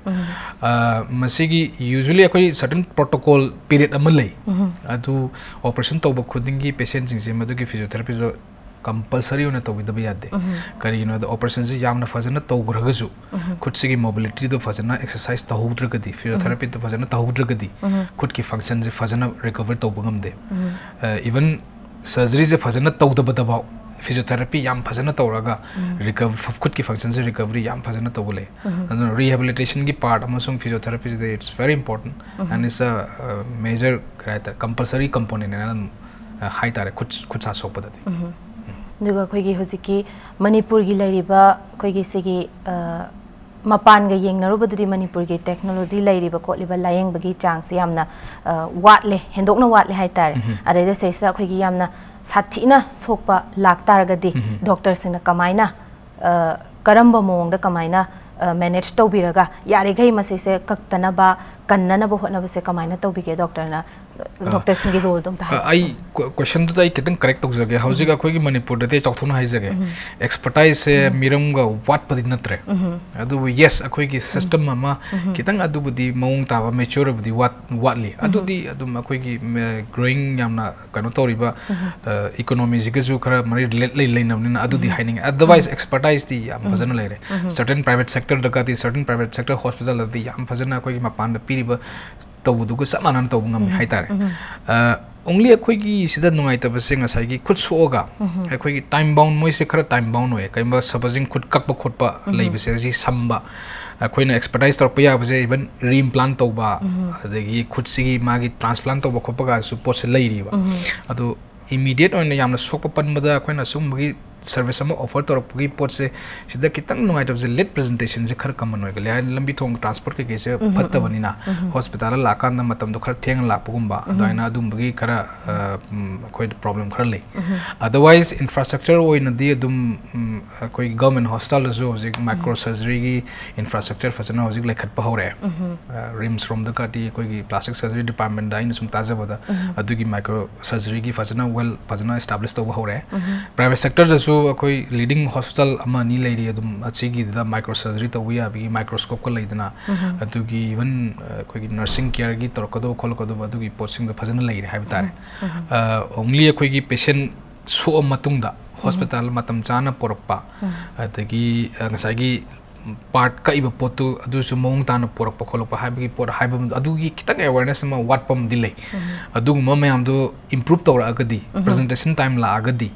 ꯑ, ꯃꯁꯤꯒꯤ ꯌꯨꯖ꯭ꯋꯦꯂꯤ ꯑꯩꯈꯣꯏ ꯁꯔꯇꯟ ꯄ꯭ꯔꯣꯇꯣꯀꯣꯜ ꯄꯤꯔꯤꯌꯗ ꯑꯃ ꯂꯩ꯫ ꯑꯗꯨ ꯑꯣꯄꯔꯦꯁꯟ ꯇꯧꯕ ꯈꯨꯗꯤꯡꯒꯤ ꯄꯦꯁꯦꯟꯁꯤꯡꯁꯦ ꯃꯗꯨꯒꯤ ꯐꯤꯖꯤꯌꯣꯊꯦꯔꯥꯄꯤꯁꯇꯣ ꯀꯝꯄꯜꯁꯔꯤ ꯑꯣꯏꯅ ꯇꯧꯕꯤꯗꯕ ꯌꯥꯗꯦ꯫ ꯀꯔꯤꯒꯤꯅꯣꯗ, ꯑꯣꯄꯔꯦꯁꯟꯁꯤ ꯌꯥꯝꯅ ꯐꯖꯅ ꯇꯧꯈ꯭ꯔꯒꯁꯨ, ꯈꯨꯠꯁꯤꯒꯤ ꯃꯣꯕꯤꯂꯤꯇꯤꯗꯣ ꯐꯖꯅ, ꯑꯦꯛꯁꯔꯁꯥꯏꯁ ꯇꯧꯍꯧꯗ꯭ꯔꯒꯗꯤ, ꯐꯤꯖꯤꯑꯣꯊꯦꯔꯥꯄꯤꯗꯣ ꯐꯖꯅ ꯇꯧꯍꯧꯗ꯭ꯔꯒꯗꯤ, ꯈꯨꯠꯀꯤ ꯐꯪꯁꯟꯁꯦ ꯐꯖꯅ ꯔꯤꯀꯚꯔ ꯇꯧꯕ ꯉꯝꯗꯦ꯫ ꯏꯚꯟ ꯁꯔꯖꯔꯤꯁꯦ ꯐꯖꯅ ꯇꯧꯗꯕꯗꯐꯥꯎ ꯐꯤꯖꯤꯑꯣꯊꯦꯔꯥꯄꯤ ꯌꯥꯝ ꯐꯖꯅ ꯇꯧꯔꯒ ꯔꯤꯀꯚ-, ꯈꯨꯠꯀꯤ ꯐꯪꯁꯟꯁꯦ ꯔꯤꯀꯚꯔꯤ ꯌꯥꯝ ꯐꯖꯅ ꯇꯧꯕ ꯂꯩ꯫ ꯑꯗꯨꯅ ꯔꯤꯍꯦꯕꯤꯂꯤꯇꯦꯁꯟꯒꯤ ꯄꯥꯔꯠ ꯑꯃꯁꯨꯡ ꯐꯤꯖꯤꯑꯣꯊꯦꯔꯥꯄꯤꯁꯤꯗ it's very important and it's a, uh, major, ꯀꯔꯤ ꯍꯥꯏꯇꯥꯔꯦ, ꯀꯝꯄꯜꯁꯔꯤ ꯀꯝꯄꯣꯅꯦꯟ ꯍꯥꯏꯅ ꯑꯗꯨꯝ, ꯑ, ꯍꯥꯏꯇꯥꯔꯦ, ꯈꯨꯠ, ꯈꯨꯠ ꯁꯥ ꯁꯣꯛꯄꯗꯗꯤ꯫ ꯑꯗꯨꯒ ꯑꯩꯈꯣꯏꯒꯤ ꯍꯧꯖꯤꯛꯀꯤ ꯃꯅꯤꯄꯨꯔꯒꯤ ꯂꯩꯔꯤꯕ ꯑꯩꯈꯣꯏꯒꯤ ꯁꯤꯒꯤ, ꯑ, ꯃꯄꯥꯟꯒ ꯌꯦꯡꯅꯔꯨꯕꯗꯗꯤ ꯃꯅꯤꯄꯨꯔꯒꯤ ꯇꯦꯛꯅꯣꯂꯣꯖꯤ ꯂꯩꯔꯤꯕ ꯈꯣꯠꯂꯤꯕ ꯂꯥꯌꯦꯡꯕꯒꯤ ꯆꯥꯡꯁꯦ ꯌꯥꯝꯅ, ꯑ, ꯋꯥꯠꯂꯦ, ꯍꯦꯟꯗꯣꯛꯅ ꯋꯥꯠꯂꯦ ꯍꯥꯏꯇꯥꯔꯦ꯫ ꯑꯗꯩꯗ ꯁꯤꯗꯩꯁꯤꯗ ꯑꯩꯈꯣꯏꯒꯤ ꯌꯥꯝꯅ ꯁꯥꯊꯤꯅ ꯁꯣꯛꯄ ꯂꯥꯛꯇꯥꯔꯒꯗꯤ ꯗꯣꯛꯇꯔꯁꯤꯡꯅ ꯀꯃꯥꯏꯅ, ꯑ, ꯀꯔꯝꯕ ꯃꯑꯣꯡꯗ ꯀꯃꯥꯏꯅ, ꯑ, ꯃꯦꯅꯦꯖ ꯇꯧꯕꯤꯔꯒ ꯌꯥꯔꯤꯈꯩ ꯃꯁꯤꯁꯦ ꯀꯛꯇꯅꯕ, ꯀꯟꯅꯅꯕ ꯍꯣꯠꯅꯕꯁꯦ ꯀꯃꯥꯏꯅ ꯇꯧꯕꯤꯒꯦ ꯗꯣꯛꯇꯔꯅ? ꯗꯣꯛꯇꯔꯁꯤꯡꯒꯤ ꯔꯣꯜꯗꯣ ꯑꯝꯇ ꯍꯥꯏꯕꯤꯌꯨ꯫ ꯑꯩ ꯀꯣ-, ꯀꯣꯏꯁꯟꯗꯨꯗ ꯑꯩ ꯈꯤꯇꯪ ꯀꯔꯦꯛ ꯇꯧꯖꯒꯦ꯫ ꯍꯧꯖꯤꯛ ꯑꯩꯈꯣꯏꯒꯤ ꯃꯅꯤꯄꯨꯔꯗꯗꯤ ꯑꯩ ꯆꯥꯎꯊꯣꯛꯅ ꯍꯥꯏꯖꯒꯦ, ꯑꯦꯛꯁꯄꯔꯇꯥꯏꯖꯁꯦ ꯃꯤꯔꯝꯒ ꯋꯥꯠꯄꯗꯤ ꯅꯠꯇ꯭ꯔꯦ꯫ ꯑꯗꯨꯕꯨ ꯌꯦꯁ, ꯑꯩꯈꯣꯏꯒꯤ ꯁꯤꯁꯇꯝ ꯑꯃ ꯈꯤꯇꯪ ꯑꯗꯨꯕꯨꯗꯤ ꯃꯑꯣꯡ ꯇꯥꯕ, ꯃꯦꯆ꯭ꯌꯣꯔꯕꯨꯗꯤ ꯋꯥꯠ-, ꯋꯥꯠꯂꯤ꯫ ꯑꯗꯨꯗꯤ ꯑꯗꯨꯝ ꯑꯩꯈꯣꯏꯒꯤ ꯃꯦ-, ꯒ꯭ꯔꯣꯋꯤꯡ ꯌꯥꯝꯅ ꯀꯩꯅꯣ ꯇꯧꯔꯤꯕ, ꯑ, ꯏꯀꯣꯅꯣꯃꯤꯁꯤꯒꯁꯨ ꯈꯔ ꯃꯔꯤ ꯔꯤꯂꯦꯠ ꯂꯩ-, ꯂꯩꯅꯕꯅꯤꯅ ꯑꯗꯨꯗꯤ ꯍꯥꯏꯅꯤꯡꯉꯦ꯫ ꯑꯗꯔꯋꯥꯏꯁ ꯑꯦꯛꯁꯄꯔꯇꯥꯏꯖꯇꯤ ꯌꯥꯝ ꯐꯖꯅ ꯂꯩꯔꯦ꯫ ꯁꯔꯇꯟ ꯄ꯭ꯔꯥꯏꯚꯦꯠ ꯁꯦꯛꯇꯔꯗꯒꯗꯤ, ꯁꯔꯇꯟ ꯄ꯭ꯔꯥꯏꯚꯦꯠ ꯁꯦꯛꯇꯔ ꯍꯣꯁꯄꯤꯇꯥꯜꯗꯗꯤ ꯌꯥꯝ ꯐꯖꯅ ꯑꯩꯈꯣꯏꯒꯤ ꯃꯄꯥꯟꯗ ꯄꯤꯔꯤꯕ ꯇꯧꯕꯗꯨꯒ ꯆꯞ ꯃꯥꯟꯅꯅ ꯇꯧꯕ ꯉꯝꯃꯤ ꯍꯥꯏꯇꯥꯔꯦ꯫ ꯑ, ꯑꯣꯡꯂꯤ ꯑꯩꯈꯣꯏꯒꯤ ꯁꯤꯗ ꯅꯨꯡꯉꯥꯏꯇꯕꯁꯦ ꯉꯁꯥꯏꯒꯤ ꯈꯨꯠ ꯁꯣꯛꯑꯒ ꯑꯩꯈꯣꯏꯒꯤ ꯇꯥꯏꯝ ꯕꯥꯎꯟ, ꯃꯣꯏꯁꯦ ꯈꯔ ꯇꯥꯏꯝ ꯕꯥꯎꯟ ꯑꯣꯏꯌꯦ꯫ ꯀꯩꯒꯨꯝꯕ ꯁꯄꯣꯖꯤꯡ ꯈꯨꯠ ꯀꯛꯄ ꯈꯣꯠꯄ ꯂꯩꯕꯁꯦ, ꯁꯤ ꯁꯝꯕ, ꯑꯩꯈꯣꯏꯅ ꯑꯦꯛꯁꯄꯔꯇꯥꯏꯖ ꯇꯧꯔꯛꯄ ꯌꯥꯕꯁꯦ, ꯏꯚꯟ ꯔꯤꯏꯝꯄ꯭ꯂꯥꯟ ꯇꯧꯕ, ꯑꯗꯒꯤ ꯈꯨꯠꯁꯤꯒꯤ ꯃꯥꯒꯤ ꯇ꯭ꯔꯥꯟꯁꯄ꯭ꯂꯥꯟ ꯇꯧꯕ ꯈꯣꯠꯄꯒꯁꯨ ꯄꯣꯠꯁꯦ ꯂꯩꯔꯤꯕ꯫ ꯑꯗꯣ ꯏꯃꯤꯗꯤꯌꯦꯠ ꯑꯣꯏꯅ ꯌꯥꯝꯅ ꯁꯣꯛꯄ ꯄꯟꯕꯗ ꯑꯩꯈꯣꯏꯅ ꯁꯤꯒꯨꯝꯕꯒꯤ ꯁꯔꯚꯤꯁ ꯑꯃ ꯑꯣꯐꯔ ꯇꯧꯔꯛꯄꯒꯤ ꯄꯣꯠꯁꯦ, ꯁꯤꯗ ꯈꯤꯇꯪ ꯅꯨꯡꯉꯥꯏꯇꯕꯁꯦ, ꯂꯦꯠ ꯄ꯭ꯔꯖꯦꯟꯇꯦꯁꯟꯁꯦ ꯈꯔ ꯀꯃꯟ ꯑꯣꯏꯒꯜꯂꯦ꯫ ꯍꯥꯏꯗꯤ ꯂꯝꯕꯤ ꯊꯣꯡ ꯇ꯭ꯔꯥꯟꯁꯄꯣꯔꯠ ꯀꯩꯀꯩꯁꯦ ꯐꯠꯇꯕꯅꯤꯅ ꯍꯣꯁꯄꯤꯇꯥꯜꯗ ꯂꯥꯛꯀꯥꯟꯗ ꯃꯇꯝꯗꯣ ꯈꯔ ꯊꯦꯡꯅ ꯂꯥꯛꯄꯒꯨꯝꯕ, ꯑꯗꯨꯃꯥꯏꯅ ꯑꯗꯨꯝꯕꯒꯤ ꯈꯔ, ꯑ, ꯎꯝ, ꯑꯩꯈꯣꯏꯗ ꯄ꯭ꯔꯣꯕ꯭ꯂꯦꯝ ꯈꯔ ꯂꯩ꯫ ꯑꯗꯔꯋꯥꯏꯁ ꯏꯟꯐ꯭ꯔꯥꯁ꯭ꯇ꯭ꯔꯛꯆꯔ ꯑꯣꯏꯅꯗꯤ ꯑꯗꯨꯝ, ꯎꯝ, ꯑꯩꯈꯣꯏꯒꯤ ꯒꯚꯔꯟꯃꯦꯟ ꯍꯣꯁꯄꯤꯇꯥꯜꯗꯁꯨ ꯍꯧꯖꯤꯛ ꯃꯥꯏꯀ꯭ꯔꯣ ꯁꯔꯖꯔꯤꯒꯤ ꯏꯟꯐ꯭ꯔꯥꯁ꯭ꯇ꯭ꯔꯛꯆꯔ ꯐꯖꯅ ꯍꯧꯖꯤꯛ ꯂꯩꯈꯠꯄ ꯍꯧꯔꯦ꯫ ꯑ, ꯔꯤꯝꯁ ꯔꯣꯝꯗ ꯀꯥꯇꯤ ꯑꯩꯈꯣꯏꯒꯤ ꯄ꯭ꯂꯥꯁꯇꯤꯛ ꯁꯔꯖꯔꯤ ꯗꯤꯄꯥꯔꯠꯃꯦꯟꯗ ꯑꯩꯅ ꯁꯨꯝ ꯇꯥꯖꯕꯗ ꯑꯗꯨꯒꯤ ꯃꯥꯏꯀ꯭ꯔꯣ ꯁꯔꯖꯔꯤꯒꯤ ꯐꯖꯅ ꯋꯦꯜ, ꯐꯖꯅ ꯑꯦꯁꯇꯥꯕ꯭ꯂꯤꯁ ꯇꯧꯕ ꯍꯧꯔꯦ꯫ ꯄ꯭ꯔꯥꯏꯚꯦꯠ ꯁꯦꯛꯇꯔꯗꯁꯨ ꯑꯩꯈꯣꯏ ꯂꯤꯗꯤꯡ ꯍꯣꯁꯄꯤꯇꯥꯜ ꯑꯃ ꯑꯅꯤ ꯂꯩꯔꯤ, ꯑꯗꯨꯝ ꯑꯁꯤꯒꯤꯗꯨꯗ ꯃꯥꯏꯀ꯭ꯔꯣ ꯁꯔꯖꯔꯤ ꯇꯧꯕ ꯌꯥꯕꯒꯤ ꯃꯥꯏꯀ꯭ꯔꯣꯁꯀꯣꯞꯀ ꯂꯩꯗꯅ, ꯑꯗꯨꯒꯤ ꯏꯚꯟ, ꯑ, ꯑꯩꯈꯣꯏꯒꯤ ꯅꯔꯁꯤꯡ ꯀꯦꯌꯔꯒꯤ ꯇꯧꯔꯛꯀꯗꯧꯕ ꯈꯣꯠꯂꯛꯀꯗꯧꯕ ꯑꯗꯨꯒꯤ ꯄꯣꯠꯁꯤꯡꯗꯣ ꯐꯖꯅ ꯂꯩꯔꯦ ꯍꯥꯏꯕ ꯇꯥꯔꯦ꯫ ꯑ, ꯑꯣꯡꯂꯤ ꯑꯩꯈꯣꯏꯒꯤ ꯄꯦꯁꯦꯟ ꯁꯣꯛꯑ ꯃꯇꯨꯡꯗ ꯍꯣꯁꯄꯤꯇꯥꯜ ꯃꯇꯝ ꯆꯥꯅ ꯄꯨꯔꯛꯄ, ꯑꯗꯒꯤ, ꯑ, ꯉꯁꯥꯏꯒꯤ ꯄꯥꯔꯠ ꯀꯛꯏꯕ ꯄꯣꯠꯇꯨ ꯑꯗꯨꯁꯨ ꯃꯑꯣꯡ ꯇꯥꯅ ꯄꯨꯔꯛꯄ ꯈꯣꯠꯂꯛꯄ ꯍꯥꯏꯕꯒꯤ ꯄꯣꯠ ꯍꯥꯏꯕ ꯑꯃ, ꯑꯗꯨꯒꯤ ꯈꯤꯇꯪ ꯑꯦꯋꯦꯔꯅꯦꯁ ꯑꯃ ꯋꯥꯠꯄ ꯑꯃꯗꯤ ꯂꯩ꯫ ꯑꯗꯨꯒꯨꯝꯕ ꯃꯌꯥꯝꯗꯣ ꯏꯝꯄ꯭ꯔꯨꯞ ꯇꯧꯔꯛꯑꯒꯗꯤ, ꯄ꯭ꯔꯖꯦꯟꯇꯦꯁꯟ ꯇꯥꯏꯝ ꯂꯥꯛꯑꯒꯗꯤ,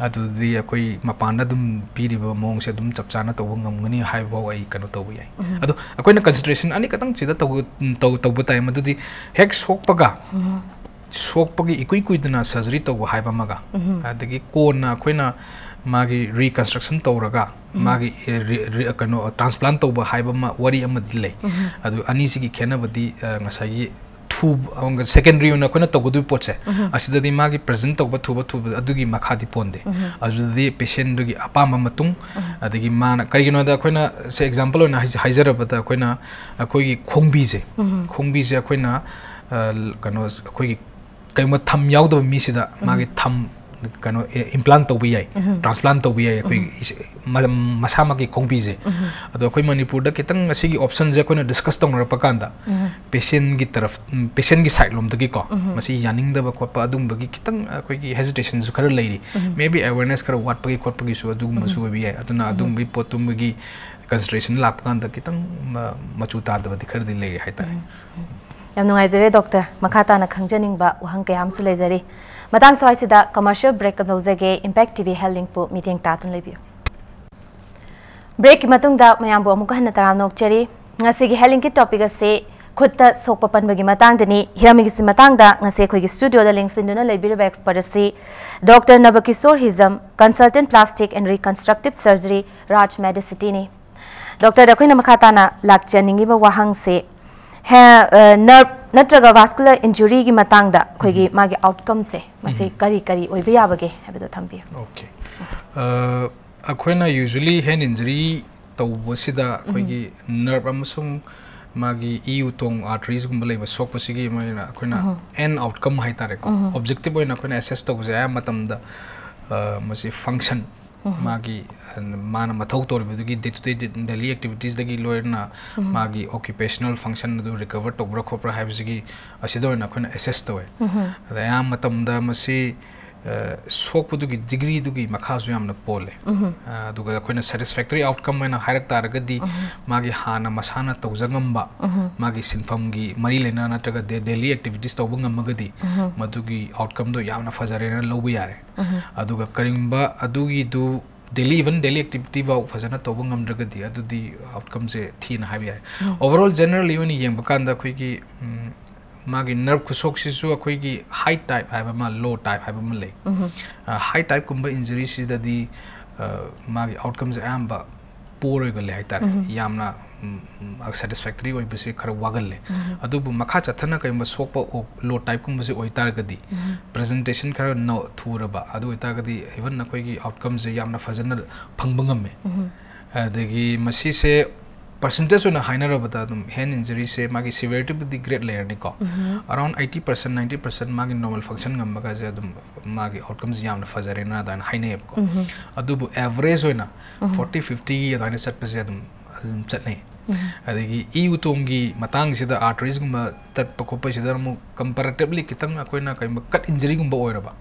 ꯑꯗꯨꯗꯤ ꯑꯩꯈꯣꯏ ꯃꯄꯥꯟꯗ ꯑꯗꯨꯝ ꯄꯤꯔꯤꯕ ꯃꯑꯣꯡꯁꯦ ꯑꯗꯨꯝ ꯆꯞ ꯆꯥꯅ ꯇꯧꯕ ꯉꯝꯒꯅꯤ ꯍꯥꯏꯕ ꯐꯥꯎ ꯑꯩ ꯀꯩꯅꯣ ꯇꯧꯕ ꯌꯥꯏ꯫ ꯑꯗꯣ ꯑꯩꯈꯣꯏꯅ ꯀꯟꯁꯤꯗꯔꯦꯁꯟ ꯑꯅꯤꯈꯛꯇꯪ ꯁꯤꯗ ꯇꯧꯕ, ꯇꯧ-, ꯇꯧꯕ ꯇꯥꯏ, ꯃꯗꯨꯗꯤ ꯍꯦꯛ ꯁꯣꯛꯄꯒ, ꯁꯣꯛꯄꯒꯤ ꯏꯀꯨꯏ ꯀꯨꯏꯗꯅ ꯁꯔꯖꯔꯤ ꯇꯧꯕ ꯍꯥꯏꯕ ꯑꯃꯒ, ꯑꯗꯒꯤ ꯀꯣꯟꯅ ꯑꯩꯈꯣꯏꯅ ꯃꯥꯒꯤ ꯔꯤꯀꯟꯁꯇ꯭ꯔꯛꯁꯟ ꯇꯧꯔꯒ ꯃꯥꯒꯤ, ꯑꯦ, ꯔꯤ-, ꯔꯤ-, ꯀꯩꯅꯣ, ꯇ꯭ꯔꯥꯟꯁꯄ꯭ꯂꯥꯟ ꯇꯧꯕ ꯍꯥꯏꯕ ꯑꯃ, ꯋꯥꯔꯤ ꯑꯃꯗꯤ ꯂꯩ꯫ ꯑꯗꯨ ꯑꯅꯤꯁꯤꯒꯤ ꯈꯦꯠꯅꯕꯗꯤ, ꯑ, ꯉꯁꯥꯏꯒꯤ ꯊꯨꯕ, ꯁꯦꯀꯦꯟꯗꯔꯤ ꯑꯣꯏꯅ ꯑꯩꯈꯣꯏꯅ ꯇꯧꯒꯗꯣꯏꯕ ꯄꯣꯠꯁꯦ, ꯑꯁꯤꯗꯗꯤ ꯃꯥꯒꯤ ꯄ꯭ꯔꯖꯦꯟ ꯇꯧꯕ ꯊꯨꯕ ꯊꯨꯕ ꯑꯗꯨꯒꯤ ꯃꯈꯥꯗꯤ ꯄꯣꯟꯗꯦ꯫ ꯑꯗꯨꯗꯗꯤ ꯄꯦꯁꯦꯟꯗꯨꯒꯤ ꯑꯄꯥꯝꯕ ꯃꯇꯨꯡ, ꯑꯗꯒꯤ ꯃꯥꯅ, ꯀꯔꯤꯒꯤꯅꯣꯗ ꯑꯩꯈꯣꯏꯅ ꯁꯦ ꯑꯦꯛꯖꯥꯝꯄꯜ ꯑꯣꯏꯅ ꯍꯥꯏꯖ-, ꯍꯥꯏꯖꯔꯕꯗ ꯑꯩꯈꯣꯏꯅ, ꯑꯩꯈꯣꯏꯒꯤ ꯈꯣꯡꯕꯤꯁꯦ, ꯈꯣꯡꯕꯤꯁꯦ ꯑꯩꯈꯣꯏꯅ, ꯑ, ꯀꯩꯅꯣ, ꯑꯩꯈꯣꯏꯒꯤ ꯀꯩꯒꯨꯝꯕ ꯊꯝ ꯌꯥꯎꯗꯕ ꯃꯤꯁꯤꯗ ꯃꯥꯒꯤ ꯊꯝ, ꯀꯩꯅꯣ, ꯑꯦ, ꯏꯝꯄ꯭ꯂꯥꯟ ꯇꯧꯕ ꯌꯥꯏ, ꯇ꯭ꯔꯥꯟꯁꯄ꯭ꯂꯥꯟ ꯇꯧꯕ ꯌꯥꯏ ꯑꯩꯈꯣꯏꯒꯤ ꯏꯁ-, ꯃ-, ꯃꯁꯥꯃꯛꯀꯤ ꯈꯣꯡꯕꯤꯁꯦ꯫ ꯑꯗꯣ ꯑꯩꯈꯣꯏ ꯃꯅꯤꯄꯨꯔꯗ ꯈꯤꯇꯪ ꯑꯁꯤꯒꯤ ꯑꯣꯞꯁꯟꯁꯦ ꯑꯩꯈꯣꯏꯅ ꯗꯤꯁꯀꯁ ꯇꯧꯅꯔꯛꯄ ꯀꯥꯟꯗ, ꯄꯦꯁꯦꯟꯒꯤ ꯇꯔꯐ, ꯎꯝ, ꯄꯦꯁꯦꯟꯒꯤ ꯁꯥꯏꯠ ꯂꯣꯝꯗꯒꯤꯀꯣ, ꯃꯁꯤ ꯌꯥꯅꯤꯡꯗꯕ ꯈꯣꯠꯄ ꯑꯗꯨꯝꯕꯒꯤ ꯈꯤꯇꯪ ꯑꯩꯈꯣꯏꯒꯤ ꯍꯦꯖꯤꯇꯦꯁꯟꯁꯨ ꯈꯔ ꯂꯩꯔꯤ꯫ ꯃꯦ ꯕꯤ ꯑꯦꯋꯦꯔꯅꯦꯁ ꯈꯔ ꯋꯥꯠꯄꯒꯤ ꯈꯣꯠꯄꯒꯤꯁꯨ ꯑꯗꯨꯒꯨꯝꯕꯁꯨ ꯑꯣꯏꯕ ꯌꯥꯏ꯫ ꯑꯗꯨꯅ ꯑꯗꯨꯝꯕꯒꯤ ꯄꯣꯠꯇꯨꯝꯕꯒꯤ ꯀꯟꯁꯤꯗꯔꯦꯁꯟ ꯂꯥꯛꯄ ꯀꯥꯟꯗ ꯈꯤꯇꯪ ꯃ-, ꯃꯆꯨ ꯇꯥꯗꯕꯗꯤ ꯈꯔꯗꯤ ꯂꯩꯔꯤ ꯍꯥꯏꯇꯥꯔꯦ꯫ ꯌꯥꯝ ꯅꯨꯡꯉꯥꯏꯖꯔꯦ, ꯗꯣꯛꯇꯔ꯫ ꯃꯈꯥ ꯇꯥꯅ ꯈꯪꯖꯅꯤꯡꯕ ꯋꯥꯍꯪ ꯀꯌꯥ ꯑꯃꯁꯨ ꯂꯩꯖꯔꯤ꯫ ꯃꯇꯥꯡ ꯁ꯭ꯋꯥꯏꯁꯤꯗ ꯀꯃꯔꯁꯤꯌꯦꯜ ꯕ꯭ꯔꯦꯛ ꯑꯃ ꯂꯧꯖꯒꯦ꯫ ꯏꯝꯄꯦꯛ ꯇꯤ ꯚꯤ ꯍꯦꯜꯊ ꯂꯤꯡꯛꯄꯨ ꯃꯤꯠꯌꯦꯡ ꯇꯥꯗꯨꯅ ꯂꯩꯕꯤꯌꯨ꯫ ꯕ꯭ꯔꯦꯛꯀꯤ ꯃꯇꯨꯡꯗ ꯃꯌꯥꯝꯕꯨ ꯑꯃꯨꯛꯀ ꯍꯟꯅ ꯇꯔꯥꯝꯅ ꯑꯣꯛꯆꯔꯤ꯫ ꯉꯁꯤꯒꯤ ꯍꯦꯜꯊ ꯂꯤꯡꯛꯀꯤ ꯇꯣꯄꯤꯛ ꯑꯁꯤ ꯈꯨꯠꯇ ꯁꯣꯛꯄ ꯄꯟꯕꯒꯤ ꯃꯇꯥꯡꯗꯅꯤ꯫ ꯍꯤꯔꯝ ꯑꯁꯤꯒꯤ ꯃꯇꯥꯡꯗ ꯉꯁꯤ ꯑꯩꯈꯣꯏꯒꯤ ꯁ꯭ꯇꯨꯗꯤꯑꯣꯗ ꯂꯦꯡꯁꯤꯟꯗꯨꯅ ꯂꯩꯕꯤꯔꯤꯕ ꯑꯦꯛꯁꯄꯔꯠ ꯑꯁꯤ doctor Nabakishore Hijam, consultant plastic and reconstructive surgery, Raj ꯃꯦꯗꯤꯁꯤꯇꯤꯅꯤ꯫ ꯗꯣꯛꯇꯔꯗ ꯑꯩꯈꯣꯏꯅ ꯃꯈꯥ ꯇꯥꯅ ꯂꯥꯛꯆꯅꯤꯡꯉꯤꯕ ꯋꯥꯍꯪꯁꯦ, ꯍꯦ-, ꯑ, ꯅꯔꯚ ꯅꯠꯇ꯭ꯔꯒ ꯚꯥꯁꯀꯨꯂꯔ ꯏꯟꯖꯨꯔꯤꯒꯤ ꯃꯇꯥꯡꯗ ꯑꯩꯈꯣꯏꯒꯤ ꯎꯝ꯫ ꯃꯥꯒꯤ ꯑꯥꯎꯠꯀꯝꯁꯦ, ꯃꯁꯤ ꯎꯝ꯫ ꯀꯔꯤ ꯀꯔꯤ ꯑꯣꯏꯕ ꯌꯥꯕꯒꯦ ꯍꯥꯏꯕꯗꯣ ꯊꯝꯕꯤꯌꯨ꯫ ꯑꯣꯀꯦ꯫ ꯑ, ꯑꯩꯈꯣꯏꯅ ꯌꯨꯖ꯭ꯋꯦꯂꯤ ꯍꯦꯟ ꯏꯟꯖꯨꯔꯤ ꯇꯧꯕꯁꯤꯗ ꯎꯝ꯫ ꯑꯩꯈꯣꯏꯒꯤ ꯅꯔꯚ ꯑꯃꯁꯨꯡ ꯃꯥꯒꯤ ꯏ ꯎꯇꯣꯡ, ꯑꯥꯔꯇꯔꯤꯁꯒꯨꯝꯕ ꯂꯩꯕ ꯁꯣꯛꯄꯁꯤꯒꯤ ꯃꯣꯏꯅ ꯑꯩꯈꯣꯏꯅ ꯎꯝ꯫ ꯑꯦꯟ ꯑꯥꯎꯠꯀꯝ ꯍꯥꯏꯇꯥꯔꯦꯀꯣ, ꯎꯝ꯫ ꯑꯣꯕꯖꯦꯛꯇꯤꯚ ꯑꯣꯏꯅ ꯑꯩꯈꯣꯏꯅ ꯑꯦꯁꯦꯁ ꯇꯧꯕꯁꯦ ꯑꯌꯥꯝꯕ ꯃꯇꯝꯗ, ꯑ, ꯃꯁꯤ ꯐꯪꯁꯟ, ꯎꯝ꯫ ꯃꯥꯒꯤ, ꯑ, ꯃꯥꯅ ꯃꯊꯧ ꯇꯧꯔꯤꯕꯗꯨꯒꯤ ꯗꯦ ꯇꯨ ꯗꯦ, ꯗꯦꯂꯤ ꯑꯦꯛꯇꯤꯚꯤꯇꯤꯁꯇꯒꯤ ꯂꯣꯏꯅ ꯎꯝ꯫ ꯃꯥꯒꯤ ꯑꯣꯀ꯭ꯌꯨꯄꯦꯁꯅꯦꯜ ꯐꯪꯁꯟ ꯑꯗꯨ ꯔꯤꯀꯚꯔ ꯇꯧꯕ꯭ꯔꯥ ꯈꯣꯠꯄ꯭ꯔꯥ ꯍꯥꯏꯕꯁꯤꯒꯤ, ꯑꯁꯤꯗ ꯑꯣꯏꯅ ꯑꯩꯈꯣꯏꯅ ꯑꯦꯁꯦꯁ ꯇꯧꯋꯦ꯫ ꯎꯝ꯫ ꯑꯗ ꯑꯌꯥꯝꯕ ꯃꯇꯝꯗ ꯃꯁꯤ ꯁꯣꯛꯄꯗꯨꯒꯤ ꯗꯤꯒ꯭ꯔꯤꯗꯨꯒꯤ ꯃꯈꯥꯁꯨ ꯌꯥꯝꯅ ꯄꯣꯜꯂꯦ꯫ ꯑꯗꯨꯒ ꯑꯩꯈꯣꯏꯅ ꯁꯦꯇꯤꯁꯐꯦꯛꯇꯔꯤ ꯑꯥꯎꯠꯀꯝ ꯑꯣꯏꯅ ꯍꯥꯏꯔꯛ ꯇꯥꯔꯒꯗꯤ, ꯃꯥꯒꯤ ꯍꯥꯟꯅ ꯃꯁꯥꯅ ꯇꯧꯖ ꯉꯝꯕ, ꯃꯥꯒꯤ ꯁꯤꯟꯐꯝꯒꯤ ꯃꯔꯤ ꯂꯩꯅ ꯅꯠꯇ꯭ꯔꯒ ꯗꯦ-, ꯗꯦꯂꯤ ꯑꯦꯛꯇꯤꯚꯤꯇꯤꯁ ꯇꯧꯕ ꯉꯝꯃꯒꯗꯤ, ꯃꯗꯨꯒꯤ ꯑꯥꯎꯠꯀꯝꯗꯣ ꯌꯥꯝꯅ ꯐꯖꯔꯦꯅ ꯂꯧꯕ ꯌꯥꯔꯦ꯫ ꯑꯗꯨꯒ ꯀꯔꯤꯒꯨꯝꯕ ꯑꯗꯨꯒꯤꯗꯨ ꯗꯦꯂꯤ, ꯏꯚꯟ ꯗꯦꯂꯤ ꯑꯦꯛꯇꯤꯚꯤꯇꯤ ꯐꯥꯎ ꯐꯖꯅ ꯇꯧꯕ ꯉꯝꯗ꯭ꯔꯒꯗꯤ, ꯑꯗꯨꯗꯤ ꯑꯥꯎꯠꯀꯝꯁꯦ ꯊꯤꯅ ꯍꯥꯏꯕ ꯌꯥꯏ꯫ ꯑꯣꯚꯔꯑꯣꯜ ꯖꯦꯅꯔꯦꯜꯂꯤ ꯑꯣꯏꯅ ꯌꯦꯡꯕ ꯀꯥꯟꯗ, ꯑꯩꯈꯣꯏꯒꯤ, ꯎꯝ, ꯃꯥꯒꯤ ꯅꯔꯚ ꯈꯨꯁꯣꯛꯁꯤꯁꯨ ꯑꯩꯈꯣꯏꯒꯤ ꯍꯥꯏ ꯇꯥꯏꯞ ꯍꯥꯏꯕ ꯑꯃ, ꯂꯣ ꯇꯥꯏꯞ ꯍꯥꯏꯕ ꯑꯃ ꯂꯩ꯫ ꯍꯥꯏ ꯇꯥꯏꯞꯀꯨꯝꯕ ꯏꯟꯖꯨꯔꯤꯁꯤꯗꯗꯤ, ꯑ, ꯃꯥꯒꯤ ꯑꯥꯎꯠꯀꯝꯁꯦ ꯑꯌꯥꯝꯕ ꯄꯣꯔ ꯑꯣꯏꯒꯜꯂꯦ ꯍꯥꯏꯇꯥꯔꯦ꯫ ꯌꯥꯝꯅ, ꯎꯝ, ꯎꯝ, ꯁꯦꯇꯤꯁꯐꯦꯛꯇꯔꯤ ꯑꯣꯏꯕꯁꯦ ꯈꯔ ꯋꯥꯒꯜꯂꯦ꯫ ꯑꯗꯨꯕꯨ ꯃꯈꯥ ꯆꯠꯊꯅ ꯀꯔꯤꯒꯨꯝꯕ ꯁꯣꯛꯄ ꯑꯣ-, ꯂꯣ ꯇꯥꯏꯞꯀꯨꯝꯕꯁꯦ ꯑꯣꯏꯇꯥꯔꯒꯗꯤ, ꯄ꯭ꯔꯖꯦꯟꯇꯦꯁꯟ ꯈꯔ ꯅꯧ-, ꯊꯨꯔꯕ, ꯑꯗꯨ ꯑꯣꯏꯇꯥꯔꯒꯗꯤ ꯏꯚꯟ ꯑꯩꯈꯣꯏꯒꯤ ꯑꯥꯎꯠꯀꯝꯁꯦ ꯌꯥꯝꯅ ꯐꯖꯅ ꯐꯪꯕ ꯉꯝꯃꯦ꯫ ꯑꯗꯒꯤ ꯃꯁꯤꯁꯦ ꯄꯔꯁꯦꯟꯇꯦꯖ ꯑꯣꯏꯅ ꯍꯥꯏꯅꯔꯕꯗ, ꯑꯗꯨꯝ ꯍꯦꯟ ꯏꯟꯖꯨꯔꯤꯁꯦ ꯃꯥꯒꯤ ꯁꯤꯚꯤꯌꯔꯤꯇꯤꯕꯨꯗꯤ ꯒ꯭ꯔꯦꯠ ꯂꯩꯔꯅꯤꯀꯣ꯫ ꯑꯔꯥꯎꯟ ꯑꯩꯠꯇꯤ ꯄꯥꯔꯁꯦꯟ, ꯅꯥꯏꯟꯇꯤ ꯄꯥꯔꯁꯦꯟ ꯃꯥꯒꯤ ꯅꯣꯔꯃꯦꯜ ꯐꯪꯁꯟ ꯉꯝꯕꯒꯁꯦ ꯑꯗꯨꯝ ꯃꯥꯒꯤ ꯑꯥꯎꯠꯀꯝꯁꯦ ꯌꯥꯝꯅ ꯐꯖꯔꯦꯅ ꯑꯗꯨꯃꯥꯏꯅ ꯍꯥꯏꯅꯩꯌꯦꯕꯀꯣ꯫ ꯑꯗꯨꯕꯨ ꯑꯦꯚꯔꯦꯖ ꯑꯣꯏꯅ ꯐꯣꯔꯇꯤ ꯐꯤꯐꯇꯤꯒꯤ ꯑꯗꯨꯃꯥꯏꯅ ꯆꯠꯄꯁꯦ ꯑꯗꯨꯝ, ꯑꯗꯨꯝ ꯆꯠꯅꯩ꯫ ꯑꯗꯒꯤ ꯏ ꯎꯇꯣꯡꯒꯤ ꯃꯇꯥꯡꯁꯤꯗ ꯑꯥꯔꯇꯔꯤꯁꯒꯨꯝꯕ ꯇꯠꯄ ꯈꯣꯠꯄꯁꯤꯗ ꯑꯃꯨꯛ ꯀꯝꯄꯦꯔꯦꯇꯤꯚꯂꯤ ꯈꯤꯇꯪ ꯑꯩꯈꯣꯏꯅ ꯀꯩꯒꯨꯝꯕ ꯀꯠ ꯏꯟꯖꯨꯔꯤꯒꯨꯝꯕ ꯑꯣꯏꯔꯕ,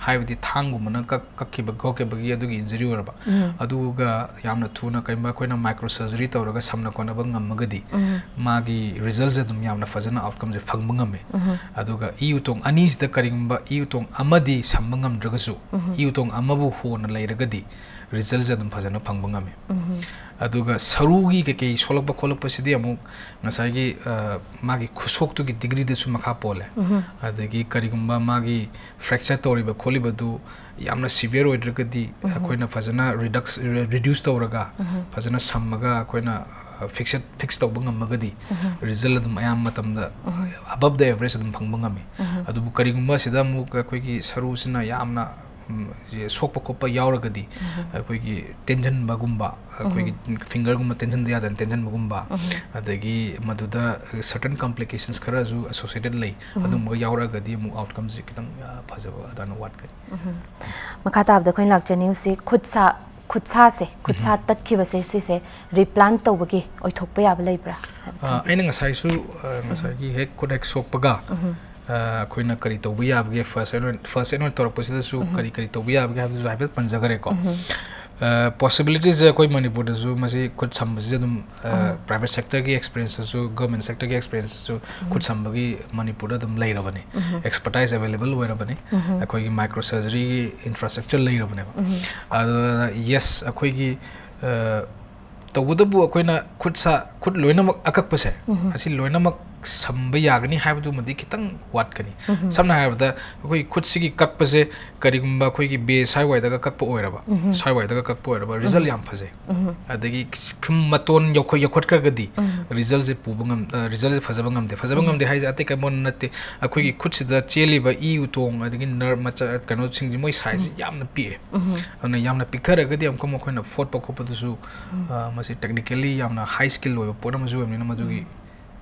ꯍꯥꯏꯕꯗꯤ ꯊꯥꯡꯒꯨꯝꯕꯅ ꯀꯛ-, ꯀꯛꯈꯤꯕ ꯈꯣꯠꯈꯤꯕꯒꯤ ꯑꯗꯨꯒꯤ ꯏꯟꯖꯨꯔꯤ ꯑꯣꯏꯔꯕ, ꯑꯗꯨꯒ ꯌꯥꯝꯅ ꯊꯨꯅ ꯀꯩꯒꯨꯝꯕ ꯑꯩꯈꯣꯏꯅ ꯃꯥꯏꯀ꯭ꯔꯣ ꯁꯔꯖꯔꯤ ꯇꯧꯔꯒ ꯁꯝꯅ ꯈꯣꯠꯅꯕ ꯉꯝꯃꯒꯗꯤ, ꯃꯥꯒꯤ ꯔꯤꯖꯜꯁꯦ ꯑꯗꯨꯝ ꯌꯥꯝꯅ ꯐꯖꯅ ꯑꯥꯎꯠꯀꯝꯁꯦ ꯐꯪꯕ ꯉꯝꯃꯦ꯫ ꯑꯗꯨꯒ ꯏ ꯎꯇꯣꯡ ꯑꯅꯤꯁꯤꯗ ꯀꯔꯤꯒꯨꯝꯕ ꯏ ꯎꯇꯣꯡ ꯑꯃꯗꯤ ꯁꯝꯕ ꯉꯝꯗ꯭ꯔꯒꯁꯨ, ꯏ ꯎꯇꯣꯡ ꯑꯃꯕꯨ ꯍꯣꯅ ꯂꯩꯔꯒꯗꯤ, ꯔꯤꯖꯜꯁꯦ ꯑꯗꯨꯝ ꯐꯖꯅ ꯐꯪꯕ ꯉꯝꯃꯤ꯫ ꯑꯗꯨꯒ ꯁꯔꯨꯒꯤ ꯀꯩꯀꯩ ꯁꯣꯛꯂꯛꯄ ꯈꯣꯠꯂꯛꯄꯁꯤꯗꯤ ꯑꯃꯨꯛ ꯉꯁꯥꯏꯒꯤ, ꯑ, ꯃꯥꯒꯤ ꯈꯨꯁꯣꯛꯇꯨꯒꯤ ꯗꯤꯒ꯭ꯔꯤꯗꯁꯨ ꯃꯈꯥ ꯄꯣꯜꯂꯦ꯫ ꯑꯗꯒꯤ ꯀꯔꯤꯒꯨꯝꯕ ꯃꯥꯒꯤ ꯐ꯭ꯔꯦꯛꯆꯔ ꯇꯧꯔꯤꯕ ꯈꯣꯠꯂꯤꯕꯗꯨ ꯌꯥꯝꯅ ꯁꯤꯚꯤꯌꯔ ꯑꯣꯏꯗ꯭ꯔꯒꯗꯤ, ꯑꯩꯈꯣꯏꯅ ꯐꯖꯅ ꯔꯤꯗꯛꯁ-, ꯔꯤ-, ꯔꯤꯗ꯭ꯌꯨꯁ ꯇꯧꯔꯒ, ꯐꯖꯅ ꯁꯝꯃꯒ ꯑꯩꯈꯣꯏꯅ, ꯑ, ꯐꯤꯛꯁ-, ꯐꯤꯛꯁ ꯇꯧꯕ ꯉꯝꯃꯒꯗꯤ, ꯔꯤꯖꯜ ꯑꯗꯨꯝ ꯑꯌꯥꯝꯕ ꯃꯇꯝꯗ ꯑꯕꯞ ꯗ ꯑꯦꯚꯔꯦꯖ ꯑꯗꯨꯝ ꯐꯪꯕ ꯉꯝꯃꯤ꯫ ꯑꯗꯨꯕꯨ ꯀꯔꯤꯒꯨꯝꯕ ꯁꯤꯗ ꯑꯃꯨꯛ ꯑꯩꯈꯣꯏꯒꯤ ꯁꯔꯨꯁꯤꯅ ꯌꯥꯝꯅ, ꯎꯝ, ꯁꯣꯛꯄ ꯈꯣꯠꯄ ꯌꯥꯎꯔꯒꯗꯤ, ꯑꯩꯈꯣꯏꯒꯤ ꯇꯦꯟꯁꯤꯟꯕꯒꯨꯝꯕ, ꯑꯩꯈꯣꯏꯒꯤ ꯐꯤꯡꯒꯔꯒꯨꯝꯕ ꯇꯦꯟꯁꯤꯟꯗ ꯌꯥꯗꯅ ꯇꯦꯟꯁꯤꯟꯕꯒꯨꯝꯕ, ꯑꯗꯒꯤ ꯃꯗꯨꯗ ꯁꯔꯇꯟ ꯀꯝꯄ꯭ꯂꯤꯀꯦꯁꯟꯁ ꯈꯔꯁꯨ ꯑꯦꯁꯣꯁꯤꯌꯦꯇꯦꯠ ꯂꯩ꯫ ꯑꯗꯨꯝꯕ ꯌꯥꯎꯔꯛꯑꯒꯗꯤ ꯑꯃꯨꯛ ꯑꯥꯎꯠꯀꯝꯁꯦ ꯈꯤꯇꯪ, ꯑ, ꯐꯖꯕ ꯑꯗꯨꯃꯥꯏꯅ ꯋꯥꯠꯀꯅꯤ꯫ ꯃꯈꯥ ꯇꯥꯕꯗ ꯑꯩꯈꯣꯏꯅ ꯂꯥꯛꯆꯅꯤꯡꯉꯤꯁꯤ ꯈꯨꯠꯁꯥ, ꯈꯨꯠꯁꯥꯁꯦ, ꯈꯨꯠꯁꯥ ꯇꯠꯈꯤꯕꯁꯦ, ꯁꯤꯁꯦ ꯔꯤꯄ꯭ꯂꯥꯟ ꯇꯧꯕꯒꯤ ꯑꯣꯏꯊꯣꯛꯄ ꯌꯥꯕ ꯂꯩꯕ꯭ꯔꯥ? ꯑ, ꯑꯩꯅ ꯉꯁꯥꯏꯁꯨ, ꯑ, ꯉꯁꯥꯏꯒꯤ ꯍꯦꯛ ꯈꯨꯠ ꯍꯦꯛ ꯁꯣꯛꯄꯒ, ꯑ, ꯑꯩꯈꯣꯏꯅ ꯀꯔꯤ ꯇꯧꯕ ꯌꯥꯕꯒꯦ, first aid ꯑꯣꯏꯅ, first aid ꯑꯣꯏꯅ ꯇꯧꯔꯛꯄꯁꯤꯗꯁꯨ ꯎꯝ꯫ ꯀꯔꯤ ꯀꯔꯤ ꯇꯧꯕ ꯌꯥꯕꯒꯦ ꯍꯥꯏꯕꯗꯨꯁꯨ ꯍꯥꯏꯐꯦꯠ ꯄꯟꯖꯈ꯭ꯔꯦꯀꯣ꯫ ꯎꯝ꯫ ꯑ, possibilityꯁꯦ ꯑꯩꯈꯣꯏ ꯃꯅꯤꯄꯨꯔꯗꯁꯨ ꯃꯁꯤ ꯈꯨꯠ ꯁꯝꯕꯁꯤꯁꯨ ꯑꯗꯨꯝ, ꯑ, ꯎꯝ꯫ Private sectorꯒꯤ experienceꯇꯁꯨ, government sectorꯒꯤ experienceꯇꯁꯨ ꯎꯝ꯫ ꯈꯨꯠ ꯁꯝꯕꯒꯤ ꯃꯅꯤꯄꯨꯔꯗ ꯑꯗꯨꯝ ꯂꯩꯔꯕꯅꯤ꯫ ꯎꯝ꯫ Expertise available ꯑꯣꯏꯔꯕꯅꯤ꯫ ꯎꯝ꯫ ꯑꯩꯈꯣꯏꯒꯤ micro surgeryꯒꯤ infrastructure ꯂꯩꯔꯕꯅꯦꯕ꯫ ꯎꯝ꯫ ꯑꯗꯨꯅ yes, ꯑꯩꯈꯣꯏꯒꯤ, ꯑ, ꯇꯧꯕꯇꯕꯨ ꯑꯩꯈꯣꯏꯅ ꯈꯨꯠ ꯁꯥ, ꯈꯨꯠ ꯂꯣꯏꯅꯃꯛ ꯑꯀꯛꯄꯁꯦ, ꯎꯝ꯫ ꯑꯁꯤ ꯂꯣꯏꯅꯃꯛ ꯁꯝꯕ ꯌꯥꯒꯅꯤ ꯍꯥꯏꯕꯗꯨꯃꯗꯤ ꯈꯤꯇꯪ ꯋꯥꯠꯀꯅꯤ꯫ ꯎꯝ꯫ ꯁꯝꯅ ꯍꯥꯏꯔꯕꯗ, ꯑꯩꯈꯣꯏ ꯈꯨꯠꯁꯤꯒꯤ ꯀꯛꯄꯁꯦ ꯀꯔꯤꯒꯨꯝꯕ ꯑꯩꯈꯣꯏꯒꯤ ꯕꯦ ꯁ꯭ꯋꯥꯏꯋꯥꯏꯗꯒ ꯀꯛꯄ ꯑꯣꯏꯔꯕ, ꯎꯝ꯫ ꯁ꯭ꯋꯥꯏꯋꯥꯏꯗꯒ ꯀꯛꯄ ꯑꯣꯏꯔꯕ, result ꯎꯝ꯫ ꯌꯥꯝ ꯐꯖꯩ꯫ ꯎꯝ꯫ ꯑꯗꯒꯤ ꯁꯨꯝ ꯃꯇꯣꯟ ꯌꯧꯈꯠ-, ꯌꯧꯈꯠꯈ꯭ꯔꯒꯗꯤ ꯎꯝ꯫ resultꯁꯦ ꯄꯨꯕ ꯉꯝ-, ꯑ, resultꯁꯦ ꯐꯖꯕ ꯉꯝꯗꯦ꯫ ꯐꯖꯕ ꯎꯝ꯫ ꯉꯝꯗꯦ ꯍꯥꯏꯁꯦ ꯑꯇꯩ ꯀꯩꯝ ꯅꯠꯇꯦ꯫ ꯑꯩꯈꯣꯏꯒꯤ ꯎꯝ꯫ ꯈꯨꯠꯁꯤꯗ ꯆꯦꯜꯂꯤꯕ ꯏ ꯎꯇꯣꯡ, ꯑꯗꯒꯤ nerve ꯃꯆꯥ, ꯀꯩꯅꯣꯁꯤꯡꯁꯦ ꯃꯣꯏ sizeꯁꯦ ꯎꯝ꯫ ꯌꯥꯝꯅ ꯄꯤꯛꯑꯦ꯫ ꯎꯝ꯫ ꯑꯗꯨꯅ ꯌꯥꯝꯅ ꯄꯤꯛꯊꯔꯒꯗꯤ ꯑꯃꯨꯛꯀ ꯃꯈꯣꯏꯅ ꯐꯣꯠꯄ ꯈꯣꯠꯄꯗꯨꯁꯨ, ꯎꯝ꯫ ꯑ, ꯃꯁꯤ technically ꯌꯥꯝꯅ high skill ꯑꯣꯏꯕ ꯄꯣꯠ ꯑꯃꯁꯨ ꯑꯣꯏꯕꯅꯤꯅ ꯃꯗꯨꯒꯤ, ꯎꯝ꯫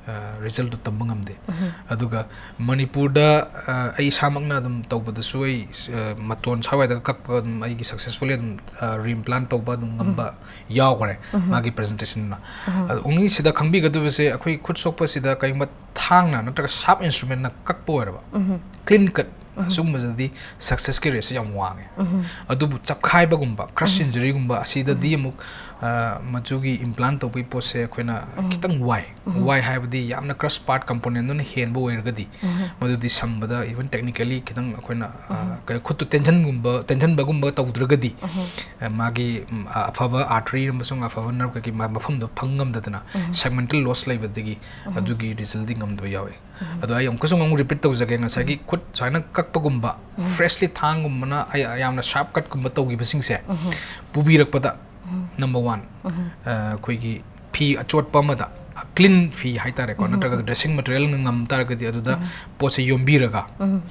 ꯑ, resultꯇꯨ ꯇꯝꯕ ꯉꯝꯗꯦ꯫ ꯎꯝ꯫ ꯑꯗꯨꯒ ꯃꯅꯤꯄꯨꯔꯗ, ꯑ, ꯑꯩ ꯏꯁꯥꯃꯛꯅ ꯑꯗꯨꯝ ꯇꯧꯕꯗꯁꯨ ꯑꯩ, ꯑ, ꯃꯇꯣꯟ ꯁ꯭ꯋꯥꯏꯋꯥꯏꯗꯒ ꯀꯛꯄ ꯑꯗꯨꯝ ꯑꯩꯒꯤ successfully ꯑꯗꯨꯝ, ꯑ, reimplant ꯇꯧꯕ ꯑꯗꯨꯝ ꯉꯝꯕ ꯎꯝ꯫ ꯌꯥꯎꯈ꯭ꯔꯦ, ꯎꯝ꯫ ꯃꯥꯒꯤ presentationꯅ꯫ ꯎꯝ꯫ ꯑꯗꯣ only ꯁꯤꯗ ꯈꯪꯕꯤꯒꯗꯕꯁꯦ, ꯑꯩꯈꯣꯏ ꯈꯨꯠ ꯁꯣꯛꯄꯁꯤꯗ ꯀꯔꯤꯒꯨꯝꯕ ꯊꯥꯡꯅ ꯅꯠꯇ꯭ꯔꯒ sharp instrumentꯅ ꯀꯛꯄ ꯑꯣꯏꯔꯕ, ꯎꯝ꯫ Clean cut, ꯎꯝ꯫ ꯑꯁꯤꯒꯨꯝꯕꯁꯤꯗꯗꯤ successꯀꯤ rateꯁꯦ ꯌꯥꯝ ꯋꯥꯡꯉꯦ꯫ ꯎꯝ꯫ ꯑꯗꯨꯕꯨ ꯆꯞꯈꯥꯏꯕꯒꯨꯝꯕ, crush ꯎꯝ꯫ Injuryꯒꯨꯝꯕ ꯑꯁꯤꯗꯗꯤ ꯎꯝ꯫ ꯑꯃꯨꯛ, ꯑ, ꯃꯆꯨꯒꯤ implant ꯇꯧꯕꯒꯤ ꯄꯣꯠꯁꯦ ꯑꯩꯈꯣꯏꯅ ꯎꯝ꯫ ꯈꯤꯇꯪ ꯋꯥꯏ꯫ ꯎꯝ꯫ ꯋꯥꯏ ꯍꯥꯏꯕꯗꯤ ꯌꯥꯝꯅ crush part componentꯗꯨꯅ ꯍꯦꯟꯕ ꯑꯣꯏꯔꯒꯗꯤ ꯎꯝ꯫ ꯃꯗꯨꯗꯤ ꯁꯝꯕꯗ even technically ꯈꯤꯇꯪ ꯑꯩꯈꯣꯏꯅ, ꯑ, ꯎꯝ꯫ ꯀꯩ-, ꯈꯨꯠꯇꯨ ꯇꯦꯟꯁꯤꯟꯒꯨꯝꯕ, ꯇꯦꯟꯁꯤꯟꯕꯒꯨꯝꯕ ꯇꯧꯗ꯭ꯔꯒꯗꯤ, ꯎꯝ꯫ ꯑ, ꯃꯥꯒꯤ, ꯎꯝ, ꯑ, ꯑꯐꯕ artery ꯑꯃꯁꯨꯡ ꯑꯐꯕ nerve ꯀꯩꯀꯩ ꯃ-, ꯃꯐꯝꯗꯣ ꯐꯪ ꯉꯝꯗꯗꯅ ꯎꯝ꯫ Segmental loss ꯂꯩꯕꯗꯒꯤ ꯎꯝ꯫ ꯑꯗꯨꯒꯤ resultꯗꯤ ꯉꯝꯗꯕ ꯌꯥꯎꯋꯤ꯫ ꯎꯝ꯫ ꯑꯗꯣ ꯑꯩ ꯑꯃꯨꯛꯀꯁꯨ ꯑꯃꯨꯛ repeat ꯇꯧꯖꯒꯦ, ꯉꯁꯥꯏꯒꯤ ꯎꯝ꯫ ꯈꯨꯠ ꯁꯨꯃꯥꯏꯅ ꯀꯛꯄꯒꯨꯝꯕ, ꯎꯝ꯫ Freshly ꯊꯥꯡꯒꯨꯝꯕꯅ ꯑꯩ ꯌꯥꯝꯅ sharp cutꯀꯨꯝꯕ ꯇꯧꯈꯤꯕꯁꯤꯡꯁꯦ ꯎꯝ꯫ ꯄꯨꯕꯤꯔꯛꯄꯗ, ꯎꯝ꯫ Number one, ꯎꯝ꯫ ꯑ, ꯑꯩꯈꯣꯏꯒꯤ ꯐꯤ ꯑꯆꯣꯠꯄ ꯑꯃꯗ, clean ꯐꯤ ꯍꯥꯏꯇꯥꯔꯦꯀꯣ, ꯎꯝ꯫ ꯅꯠꯇ꯭ꯔꯒ dressing materialꯅ ꯉꯝ ꯇꯥꯔꯒꯗꯤ ꯑꯗꯨꯗ ꯎꯝ꯫ ꯄꯣꯠꯁꯦ ꯌꯣꯝꯕꯤꯔꯒ, ꯎꯝ꯫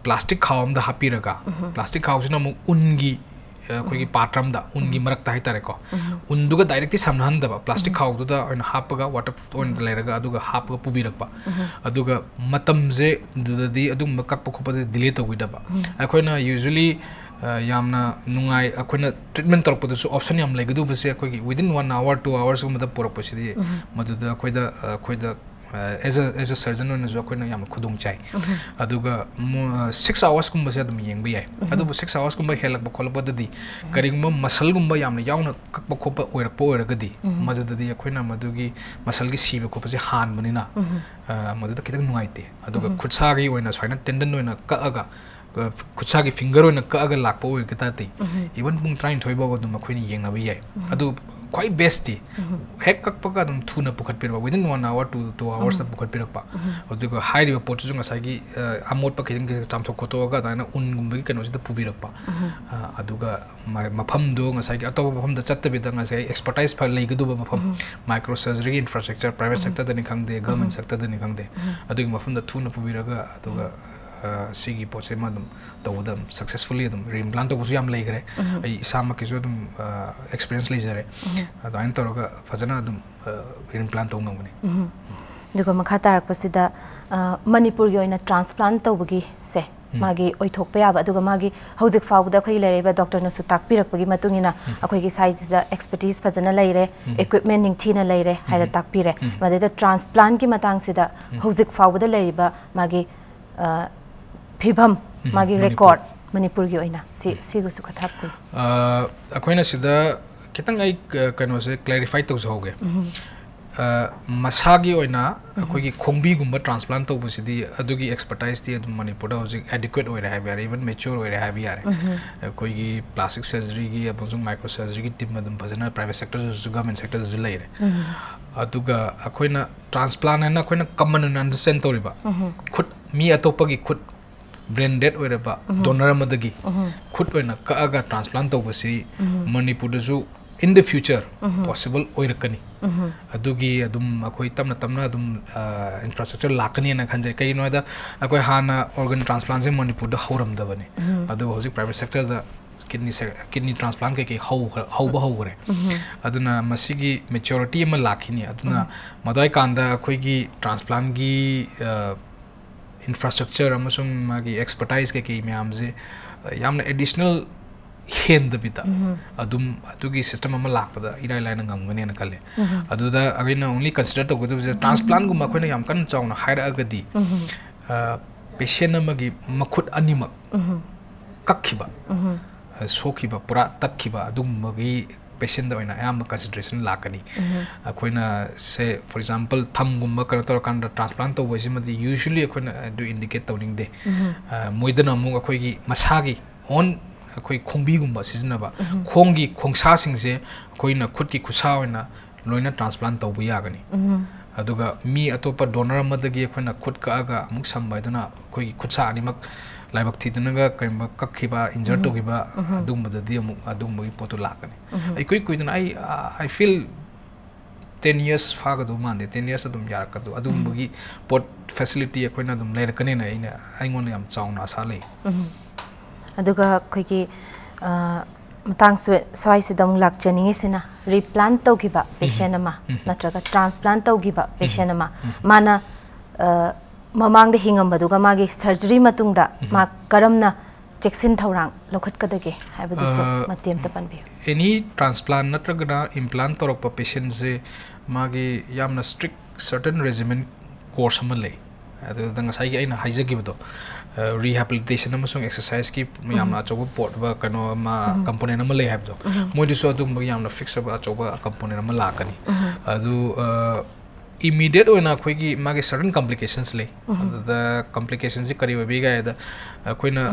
Plastic ꯈꯥꯎ ꯑꯃꯗ ꯍꯥꯞꯄꯤꯔꯒ, ꯎꯝ꯫ Plastic ꯈꯥꯎꯁꯤꯅ ꯑꯃꯨꯛ ꯎꯟꯒꯤ, ꯑ, ꯑꯩꯈꯣꯏꯒꯤ ꯎꯝ꯫ ꯄꯥꯇ꯭ꯔ ꯑꯃꯗ, ꯎꯟꯒꯤ ꯎꯝ꯫ ꯃꯔꯛꯇ ꯍꯥꯏꯇꯥꯔꯦꯀꯣ, ꯎꯝ꯫ ꯎꯟꯗꯨꯒ directly ꯁꯝꯅꯍꯟꯗꯕ, plastic ꯎꯝ꯫ ꯈꯥꯎꯗꯨꯗ ꯑꯣꯏꯅ ꯍꯥꯞꯄꯒ, waterproof ꯑꯣꯏꯅ ꯎꯝ꯫ ꯂꯩꯔꯒ, ꯑꯗꯨꯒ ꯍꯥꯞꯄꯒ ꯄꯨꯕꯤꯔꯛꯄ꯫ ꯎꯝ꯫ ꯑꯗꯨꯒ ꯃꯇꯝꯁꯦ ꯑꯗꯨꯗꯗꯤ ꯑꯗꯨꯒꯨꯝꯕ ꯀꯛꯄ ꯈꯣꯠꯄꯗ delay ꯇꯧꯕꯤꯗꯕ꯫ ꯎꯝ꯫ ꯑꯩꯈꯣꯏꯅ usually, ꯑ, ꯌꯥꯝꯅ ꯅꯨꯡꯉꯥꯏ, ꯑꯩꯈꯣꯏꯅ treatment ꯇꯧꯔꯛꯄꯗꯁꯨ option ꯌꯥꯝ ꯂꯩꯒꯗꯧꯕꯁꯦ ꯑꯩꯈꯣꯏꯒꯤ within one hour, two hoursꯀꯨꯝꯕꯗ ꯄꯨꯔꯛꯄꯁꯤꯗꯤ ꯎꯝ꯫ ꯃꯗꯨꯗ ꯑꯩꯈꯣꯏꯗ, ꯑ, ꯑꯩꯈꯣꯏꯗ ꯑꯦꯖ ꯑꯦꯖ ꯑꯦ ꯁꯔꯖꯟ ꯑꯣꯏꯅꯁꯨ ꯑꯩꯈꯣꯏꯅ ꯌꯥꯝꯅ ꯈꯨꯗꯣꯡ ꯆꯥꯏ꯫ ꯑꯗꯨꯒ ꯁꯤꯛꯁ ꯑꯋꯥꯔꯁꯀꯨꯝꯕꯁꯦ ꯑꯗꯨꯝ ꯌꯦꯡꯕ ꯌꯥꯏ꯫ ꯑꯗꯨꯕꯨ ꯁꯤꯛꯁ ꯑꯋꯥꯔꯁꯀꯨꯝꯕ ꯍꯦꯜꯂꯛꯄ ꯈꯣꯠꯂꯛꯄꯗꯗꯤ ꯀꯔꯤꯒꯨꯝꯕ ꯃꯁꯜꯒꯨꯝꯕ ꯌꯥꯝꯅ ꯌꯥꯎꯅ ꯀꯛꯄ ꯈꯣꯠꯄ ꯑꯣꯏꯔꯛꯄ ꯑꯣꯏꯔꯒꯗꯤ, ꯃꯗꯨꯗꯗꯤ ꯑꯩꯈꯣꯏꯅ ꯃꯗꯨꯒꯤ ꯃꯁꯜꯒꯤ ꯁꯤꯕ ꯈꯣꯠꯄꯁꯦ ꯍꯥꯟꯕꯅꯤꯅ, ꯑ, ꯃꯗꯨꯗ ꯈꯤꯇꯪ ꯅꯨꯡꯉꯥꯏꯇꯦ꯫ ꯑꯗꯨꯒ ꯈꯨꯠꯁꯥꯒꯤ ꯑꯣꯏꯅ ꯁꯨꯃꯥꯏꯅ ꯇꯦꯟꯗꯟ ꯑꯣꯏꯅ ꯀꯛꯑꯒ, ꯑ, ꯈꯨꯠꯁꯥꯒꯤ ꯐꯤꯡꯒꯔ ꯑꯣꯏꯅ ꯀꯛꯑꯒ ꯂꯥꯛꯄ ꯑꯣꯏꯔꯒ ꯇꯥꯔꯗꯤ, ꯏꯚꯟ ꯄꯨꯡ ꯇꯔꯥꯅꯤꯊꯣꯏ ꯐꯥꯎꯕ ꯑꯗꯨꯝ ꯑꯩꯈꯣꯏꯅ ꯌꯦꯡꯅꯕ ꯌꯥꯏ꯫ ꯑꯗꯨ ꯈ꯭ꯋꯥꯏ ꯕꯦꯁꯇꯤ ꯍꯦꯛ ꯀꯛꯄꯒ ꯑꯗꯨꯝ ꯊꯨꯅ ꯄꯨꯈꯠꯄꯤꯔꯛꯄ, within one hour to two hours ꯇ ꯄꯨꯈꯠꯄꯤꯔꯛꯄ꯫ ꯑꯗꯨꯒ ꯍꯥꯏꯔꯤꯕ ꯄꯣꯠꯇꯨꯁꯨ ꯉꯁꯥꯏꯒꯤ, ꯑ, ꯑꯃꯣꯠꯄ ꯈꯤꯇꯪ ꯈꯤꯇꯪ ꯆꯥꯝꯊꯣꯛ ꯈꯣꯠꯇꯣꯛꯑꯒ ꯑꯗꯨꯃꯥꯏꯅ ꯎꯟꯒꯨꯝꯕꯒꯤ ꯀꯩꯅꯣꯁꯤꯗ ꯄꯨꯕꯤꯔꯛꯄ꯫ ꯑ, ꯑꯗꯨꯒ ꯃ-, ꯃꯐꯝꯗꯣ ꯉꯁꯥꯏꯒꯤ ꯑꯇꯣꯞꯄ ꯃꯐꯝꯗ ꯆꯠꯇꯕꯤꯗ ꯉꯁꯥꯏ ꯑꯦꯛꯁꯄꯔꯇꯥꯏꯁ ꯐ-, ꯂꯩꯒꯗꯧꯕ ꯃꯐꯝ, ꯃꯥꯏꯀ꯭ꯔꯣ ꯁꯔꯖꯔꯤꯒꯤ ꯏꯟꯐ꯭ꯔꯥꯁ꯭ꯇ꯭ꯔꯛꯆꯔ, ꯄ꯭ꯔꯥꯏꯚꯦꯠ ꯁꯦꯛꯇꯔꯗꯅꯤ ꯈꯪꯗꯦ, ꯒꯚꯔꯟꯃꯦꯟ ꯁꯦꯛꯇꯔꯗꯅꯤ ꯈꯪꯗꯦ, ꯑꯗꯨꯒꯤ ꯃꯐꯝꯗ ꯊꯨꯅ ꯄꯨꯕꯤꯔꯒ, ꯑꯗꯨꯒ, ꯑ, ꯁꯤꯒꯤ ꯄꯣꯠꯁꯦ ꯑꯃ ꯑꯗꯨꯝ ꯇꯧꯕꯗ ꯑꯗꯨꯝ ꯁꯛꯁꯦꯁꯐꯨꯜꯂꯤ ꯑꯗꯨꯝ ꯔꯤꯏꯝꯄ꯭ꯂꯥꯟ ꯇꯧꯕꯁꯨ ꯌꯥꯝ ꯂꯩꯈ꯭ꯔꯦ꯫ ꯑꯩ ꯏꯁꯥꯃꯛꯀꯤꯁꯨ ꯑꯗꯨꯝ, ꯑ, ꯑꯦꯛꯁꯄꯤꯔꯤꯌꯦꯟꯁ ꯂꯩꯖꯔꯦ꯫ ꯑꯗꯨꯃꯥꯏꯅ ꯇꯧꯔꯒ ꯐꯖꯅ ꯑꯗꯨꯝ, ꯑ, ꯔꯤꯏꯝꯄ꯭ꯂꯥꯟ ꯇꯧꯕ ꯉꯝꯒꯅꯤ꯫ ꯑꯗꯨꯒ ꯃꯈꯥ ꯇꯥꯔꯛꯄꯁꯤꯗ, ꯑ, ꯃꯅꯤꯄꯨꯔꯒꯤ ꯑꯣꯏꯅ ꯇ꯭ꯔꯥꯟꯁꯄ꯭ꯂꯥꯟ ꯇꯧꯕꯒꯤꯁꯦ, ꯃꯥꯒꯤ ꯑꯣꯏꯊꯣꯛꯄ ꯌꯥꯕ, ꯑꯗꯨꯒ ꯃꯥꯒꯤ ꯍꯧꯖꯤꯛ ꯐꯥꯎꯕꯗ ꯑꯩꯈꯣꯏꯒꯤ ꯂꯩꯔꯤꯕ ꯗꯣꯛꯇꯔꯅꯁꯨ ꯇꯥꯛꯄꯤꯔꯛꯄꯒꯤ ꯃꯇꯨꯡ ꯏꯟꯅ, ꯑꯩꯈꯣꯏꯒꯤ ꯁ꯭ꯋꯥꯏꯁꯤꯗ ꯑꯦꯛꯁꯄꯔꯇꯤꯁ ꯐꯖꯅ ꯂꯩꯔꯦ, ꯏꯀ꯭ꯋꯤꯞꯃꯦꯟ ꯅꯤꯡꯊꯤꯅ ꯂꯩꯔꯦ ꯍꯥꯏꯅ ꯇꯥꯛꯄꯤꯔꯦ꯫ ꯃꯗꯩꯗ ꯇ꯭ꯔꯥꯟꯁꯄ꯭ꯂꯥꯟꯒꯤ ꯃꯇꯥꯡꯁꯤꯗ ꯍꯧꯖꯤꯛ ꯐꯥꯎꯕꯗ ꯂꯩꯔꯤꯕ ꯃꯥꯒꯤ, ꯑ, ꯐꯤꯕꯝ, ꯃꯥꯒꯤ ꯃꯅꯤꯄꯨꯔ꯫ ꯔꯦꯀꯣꯔꯗ ꯃꯅꯤꯄꯨꯔꯒꯤ ꯑꯣꯏꯅ ꯁꯤ, ꯁꯤꯒꯁꯨ ꯈꯔ ꯍꯥꯞꯄꯤꯌꯨ꯫ ꯑ, ꯑꯩꯈꯣꯏꯅ ꯁꯤꯗ ꯈꯤꯇꯪ ꯑꯩ, ꯑ, ꯀꯩꯅꯣꯁꯦ ꯀ꯭ꯂꯦꯔꯤꯐꯥꯏ ꯇꯧꯖꯍꯧꯒꯦ꯫ ꯑ, ꯃꯁꯥꯒꯤ ꯑꯣꯏꯅ ꯑꯩꯈꯣꯏꯒꯤ ꯈꯣꯡꯕꯤꯒꯨꯝꯕ ꯇ꯭ꯔꯥꯟꯁꯄ꯭ꯂꯥꯟ ꯇꯧꯕꯁꯤꯗꯤ ꯑꯗꯨꯒꯤ ꯑꯦꯛꯁꯄꯔꯇꯥꯏꯁꯇꯤ ꯑꯗꯨꯝ ꯃꯅꯤꯄꯨꯔꯗ ꯍꯧꯖꯤꯛ ꯑꯦꯗꯤꯀ꯭ꯋꯦꯠ ꯑꯣꯏꯔꯦ ꯍꯥꯏꯕ ꯌꯥꯔꯦ, ꯏꯚꯟ ꯃꯦꯆ꯭ꯌꯣꯔ ꯑꯣꯏꯔꯦ ꯍꯥꯏꯕ ꯌꯥꯔꯦ꯫ ꯑꯩꯈꯣꯏꯒꯤ ꯄ꯭ꯂꯥꯁꯇꯤꯛ ꯁꯔꯖꯔꯤꯒꯤ ꯑꯃꯁꯨꯡ ꯃꯥꯏꯀ꯭ꯔꯣ ꯁꯔꯖꯔꯤꯒꯤ ꯇꯤꯝ ꯑꯗꯨꯝ ꯐꯖꯅ ꯄ꯭ꯔꯥꯏꯚꯦꯠ ꯁꯦꯛꯇꯔꯗꯁꯨ, ꯒꯚꯔꯟꯃꯦꯟ ꯁꯦꯛꯇꯔꯗꯁꯨ ꯂꯩꯔꯦ꯫ ꯑꯗꯨꯒ ꯑꯩꯈꯣꯏꯅ ꯇ꯭ꯔꯥꯟꯁꯄ꯭ꯂꯥꯟ ꯍꯥꯏꯅ ꯑꯩꯈꯣꯏꯅ ꯀꯃꯟ ꯑꯣꯏꯅ ꯑꯟꯗꯔꯁ꯭ꯇꯦꯟ ꯇꯧꯔꯤꯕ ꯈꯨꯠ, ꯃꯤ ꯑꯇꯣꯞꯄꯒꯤ ꯈꯨꯠ, ꯕ꯭ꯔꯦꯟ ꯗꯦꯗ ꯑꯣꯏꯔꯕ ꯗꯣꯅꯔ ꯑꯃꯗꯒꯤ ꯈꯨꯠ ꯑꯣꯏꯅ ꯀꯛꯑꯒ ꯇ꯭ꯔꯥꯟꯁꯄ꯭ꯂꯥꯟ ꯇꯧꯕꯁꯤ ꯃꯅꯤꯄꯨꯔꯗꯁꯨ in the future possible ꯑꯣꯏꯔꯛꯀꯅꯤ꯫ ꯑꯗꯨꯒꯤ ꯑꯗꯨꯝ ꯑꯩꯈꯣꯏ ꯇꯞꯅ ꯇꯞꯅ ꯑꯗꯨꯝ, ꯑ, ꯏꯟꯐ꯭ꯔꯥꯁ꯭ꯇ꯭ꯔꯛꯆꯔ ꯂꯥꯛꯀꯅꯤꯅ ꯈꯟꯖꯩ꯫ ꯀꯩꯒꯤꯅꯣ ꯍꯥꯏꯗ, ꯑꯩꯈꯣꯏ ꯍꯥꯟꯅ ꯑꯣꯔꯒꯟ ꯇ꯭ꯔꯥꯟꯁꯄ꯭ꯂꯥꯟꯁꯦ ꯃꯅꯤꯄꯨꯔꯗ ꯍꯧꯔꯝꯗꯕꯅꯤ꯫ ꯑꯗꯨꯕꯨ ꯍꯧꯖꯤꯛ ꯄ꯭ꯔꯥꯏꯚꯦꯠ ꯁꯦꯛꯇꯔꯗ ꯀꯤꯗꯅꯤ ꯁꯦ-, ꯀꯤꯗꯅꯤ ꯇ꯭ꯔꯥꯟꯁꯄ꯭ꯂꯥꯟ ꯀꯩꯀꯩ ꯍꯧꯈ꯭ꯔ-, ꯍꯧꯕ ꯍꯧꯈ꯭ꯔꯦ꯫ ꯑꯗꯨꯅ ꯃꯁꯤꯒꯤ ꯃꯦꯆ꯭ꯌꯣꯔꯤꯇꯤ ꯑꯃ ꯂꯥꯛꯈꯤꯅꯤ꯫ ꯑꯗꯨꯅ ꯃꯗꯨꯋꯥꯏ ꯀꯥꯟꯗ ꯑꯩꯈꯣꯏꯒꯤ ꯇ꯭ꯔꯥꯟꯁꯄ꯭ꯂꯥꯟꯒꯤ, ꯑ, ꯏꯟꯐ꯭ꯔꯥꯁ꯭ꯇ꯭ꯔꯛꯆꯔ ꯑꯃꯁꯨꯡ ꯃꯥꯒꯤ ꯑꯦꯛꯁꯄꯔꯇꯥꯏꯁ ꯀꯩꯀꯩ ꯃꯌꯥꯝꯁꯦ, ꯑ, ꯌꯥꯝꯅ ꯑꯦꯗꯤꯁꯅꯦꯜ ꯍꯦꯟꯗꯕꯤꯗ ꯑꯗꯨꯝ ꯑꯗꯨꯒꯤ system ꯑꯃ ꯂꯥꯛꯄꯗ ꯏꯔꯥꯏ ꯂꯥꯏꯅ ꯉꯝꯒꯅꯦꯅ ꯈꯜꯂꯦ꯫ ꯑꯗꯨꯗ ꯑꯩꯈꯣꯏꯅ only consider ꯇꯧꯒꯗꯕꯁꯦ transplant ꯀꯨꯝꯕ ꯑꯩꯈꯣꯏꯅ ꯌꯥꯝ ꯀꯟꯅ ꯆꯥꯎꯅ ꯍꯥꯏꯔꯛꯑꯒꯗꯤ, ꯑ, patient ꯑꯃꯒꯤ ꯃꯈꯨꯠ ꯑꯅꯤꯃꯛ ꯀꯛꯈꯤꯕ, ꯑ, ꯁꯣꯛꯈꯤꯕ, ꯄꯨꯔꯥ ꯇꯠꯈꯤꯕ ꯑꯗꯨꯒꯨꯝꯕꯒꯤ patient ꯇ ꯑꯣꯏꯅ ꯑꯌꯥꯝꯕ consideration ꯂꯥꯛꯀꯅꯤ꯫ ꯑꯩꯈꯣꯏꯅ say for example ꯊꯝꯒꯨꯝꯕ ꯀꯩꯅꯣ ꯇꯧꯔꯀꯥꯟꯗ transplant ꯇꯧꯕꯁꯤꯃꯗꯤ usually ꯑꯩꯈꯣꯏꯅ ꯑꯗꯨ indicate ꯇꯧꯅꯤꯡꯗꯦ꯫ ꯑ, ꯃꯣꯏꯗꯅ ꯑꯃꯨꯛ ꯑꯩꯈꯣꯏꯒꯤ ꯃꯁꯥꯒꯤ own ꯑꯩꯈꯣꯏ ꯈꯣꯡꯕꯤꯒꯨꯝꯕ ꯁꯤꯖꯤꯟꯅꯕ, ꯈꯣꯡꯒꯤ ꯈꯣꯡꯁꯥꯁꯤꯡꯁꯦ ꯑꯩꯈꯣꯏꯅ ꯈꯨꯠꯀꯤ ꯈꯨꯠꯁꯥ ꯑꯣꯏꯅ ꯂꯣꯏꯅ transplant ꯇꯧꯕ ꯌꯥꯒꯅꯤ꯫ ꯑꯗꯨꯒ ꯃꯤ ꯑꯇꯣꯞꯄ donor ꯑꯃꯗꯒꯤ ꯑꯩꯈꯣꯏꯅ ꯈꯨꯠ ꯀꯛꯑꯒ ꯑꯃꯨꯛ ꯁꯝꯕ ꯍꯥꯏꯗꯨꯅ ꯑꯩꯈꯣꯏꯒꯤ ꯈꯨꯠꯁꯥ ꯑꯅꯤꯃꯛ ꯂꯥꯏꯕꯛ ꯊꯤꯗꯅꯒ ꯀꯩꯒꯨꯝꯕ ꯀꯛꯈꯤꯕ, injure ꯇꯧꯈꯤꯕ, ꯑꯗꯨꯒꯨꯝꯕꯗꯗꯤ ꯑꯃꯨꯛ ꯑꯗꯨꯒꯨꯝꯕꯒꯤ ꯄꯣꯠꯇꯨ ꯂꯥꯛꯀꯅꯤ꯫ ꯑꯩ ꯀꯨꯏ ꯀꯨꯏꯗꯅ ꯑꯩ, I feel ten years ꯐꯥꯒꯗꯧ ꯃꯥꯟꯗꯦ, ten years ꯑꯗꯨꯝ ꯌꯥꯔꯛꯀꯗꯧ ꯑꯗꯨꯒꯨꯝꯕꯒꯤ ꯄꯣꯠ facility ꯑꯩꯈꯣꯏꯅ ꯑꯗꯨꯝ ꯂꯩꯔꯛꯀꯅꯦꯅ ꯑꯩꯅ, ꯑꯩꯉꯣꯟꯗ ꯌꯥꯝ ꯆꯥꯎꯅ ꯑꯁꯥ ꯂꯩ꯫ ꯑꯗꯨꯒ ꯑꯩꯈꯣꯏꯒꯤ, ꯑ, ꯃꯇꯥꯡ ꯁ꯭ꯋꯦ-, ꯁ꯭ꯋꯥꯏꯁꯤꯗ ꯑꯃꯨꯛ ꯂꯥꯛꯆꯅꯤꯡꯉꯤꯁꯤꯅ, replant ꯇꯧꯈꯤꯕ patient ꯑꯃ ꯅꯠꯇ꯭ꯔꯒ transplant ꯇꯧꯈꯤꯕ patient ꯑꯃ, ꯃꯥꯅ, ꯑ, ꯃꯃꯥꯡꯗ ꯍꯤꯡꯉꯝꯕꯗꯨꯒ ꯃꯥꯒꯤ surgery ꯃꯇꯨꯡꯗ ꯃꯥ ꯀꯔꯝꯅ ꯆꯦꯛꯁꯤꯟ ꯊꯧꯔꯥꯡ ꯂꯧꯈꯠꯀꯗꯒꯦ ꯍꯥꯏꯕꯗꯨꯁꯨ ꯑ, ꯃꯇꯦꯛ ꯑꯝꯇ ꯄꯟꯕꯤꯌꯨ꯫ Any transplant ꯅꯠꯇ꯭ꯔꯒꯅ implant ꯇꯧꯔꯛꯄ patient ꯁꯦ ꯃꯥꯒꯤ ꯌꯥꯝꯅ strict certain regimen course ꯑꯃ ꯂꯩ꯫ ꯑꯗꯨꯗ ꯉꯁꯥꯏꯒꯤ ꯑꯩꯅ ꯍꯥꯏꯖꯈꯤꯕꯗꯣ, ꯑ, rehabilitation ꯑꯃꯁꯨꯡ exercise ꯀꯤ ꯌꯥꯝꯅ ꯑꯆꯧꯕ ꯄꯣꯠ ꯑꯃ, ꯀꯩꯅꯣ ꯑꯃ, component ꯑꯃ ꯂꯩ ꯍꯥꯏꯕꯗꯣ, ꯃꯣꯏꯗꯨꯁꯨ ꯑꯗꯨꯒꯨꯝꯕꯒꯤ ꯌꯥꯝꯅ fix ꯑꯣꯏꯕ ꯑꯆꯧꯕ component ꯑꯃ ꯂꯥꯛꯀꯅꯤ꯫ ꯑꯗꯨ, ꯑ, immediate ꯑꯣꯏꯅ ꯑꯩꯈꯣꯏꯒꯤ ꯃꯥꯒꯤ certain complications ꯂꯩ꯫ ꯑꯗꯨꯗ complication ꯁꯤ ꯀꯔꯤ ꯑꯣꯏꯕꯒꯦ ꯍꯥꯏꯗ, ꯑꯩꯈꯣꯏꯅ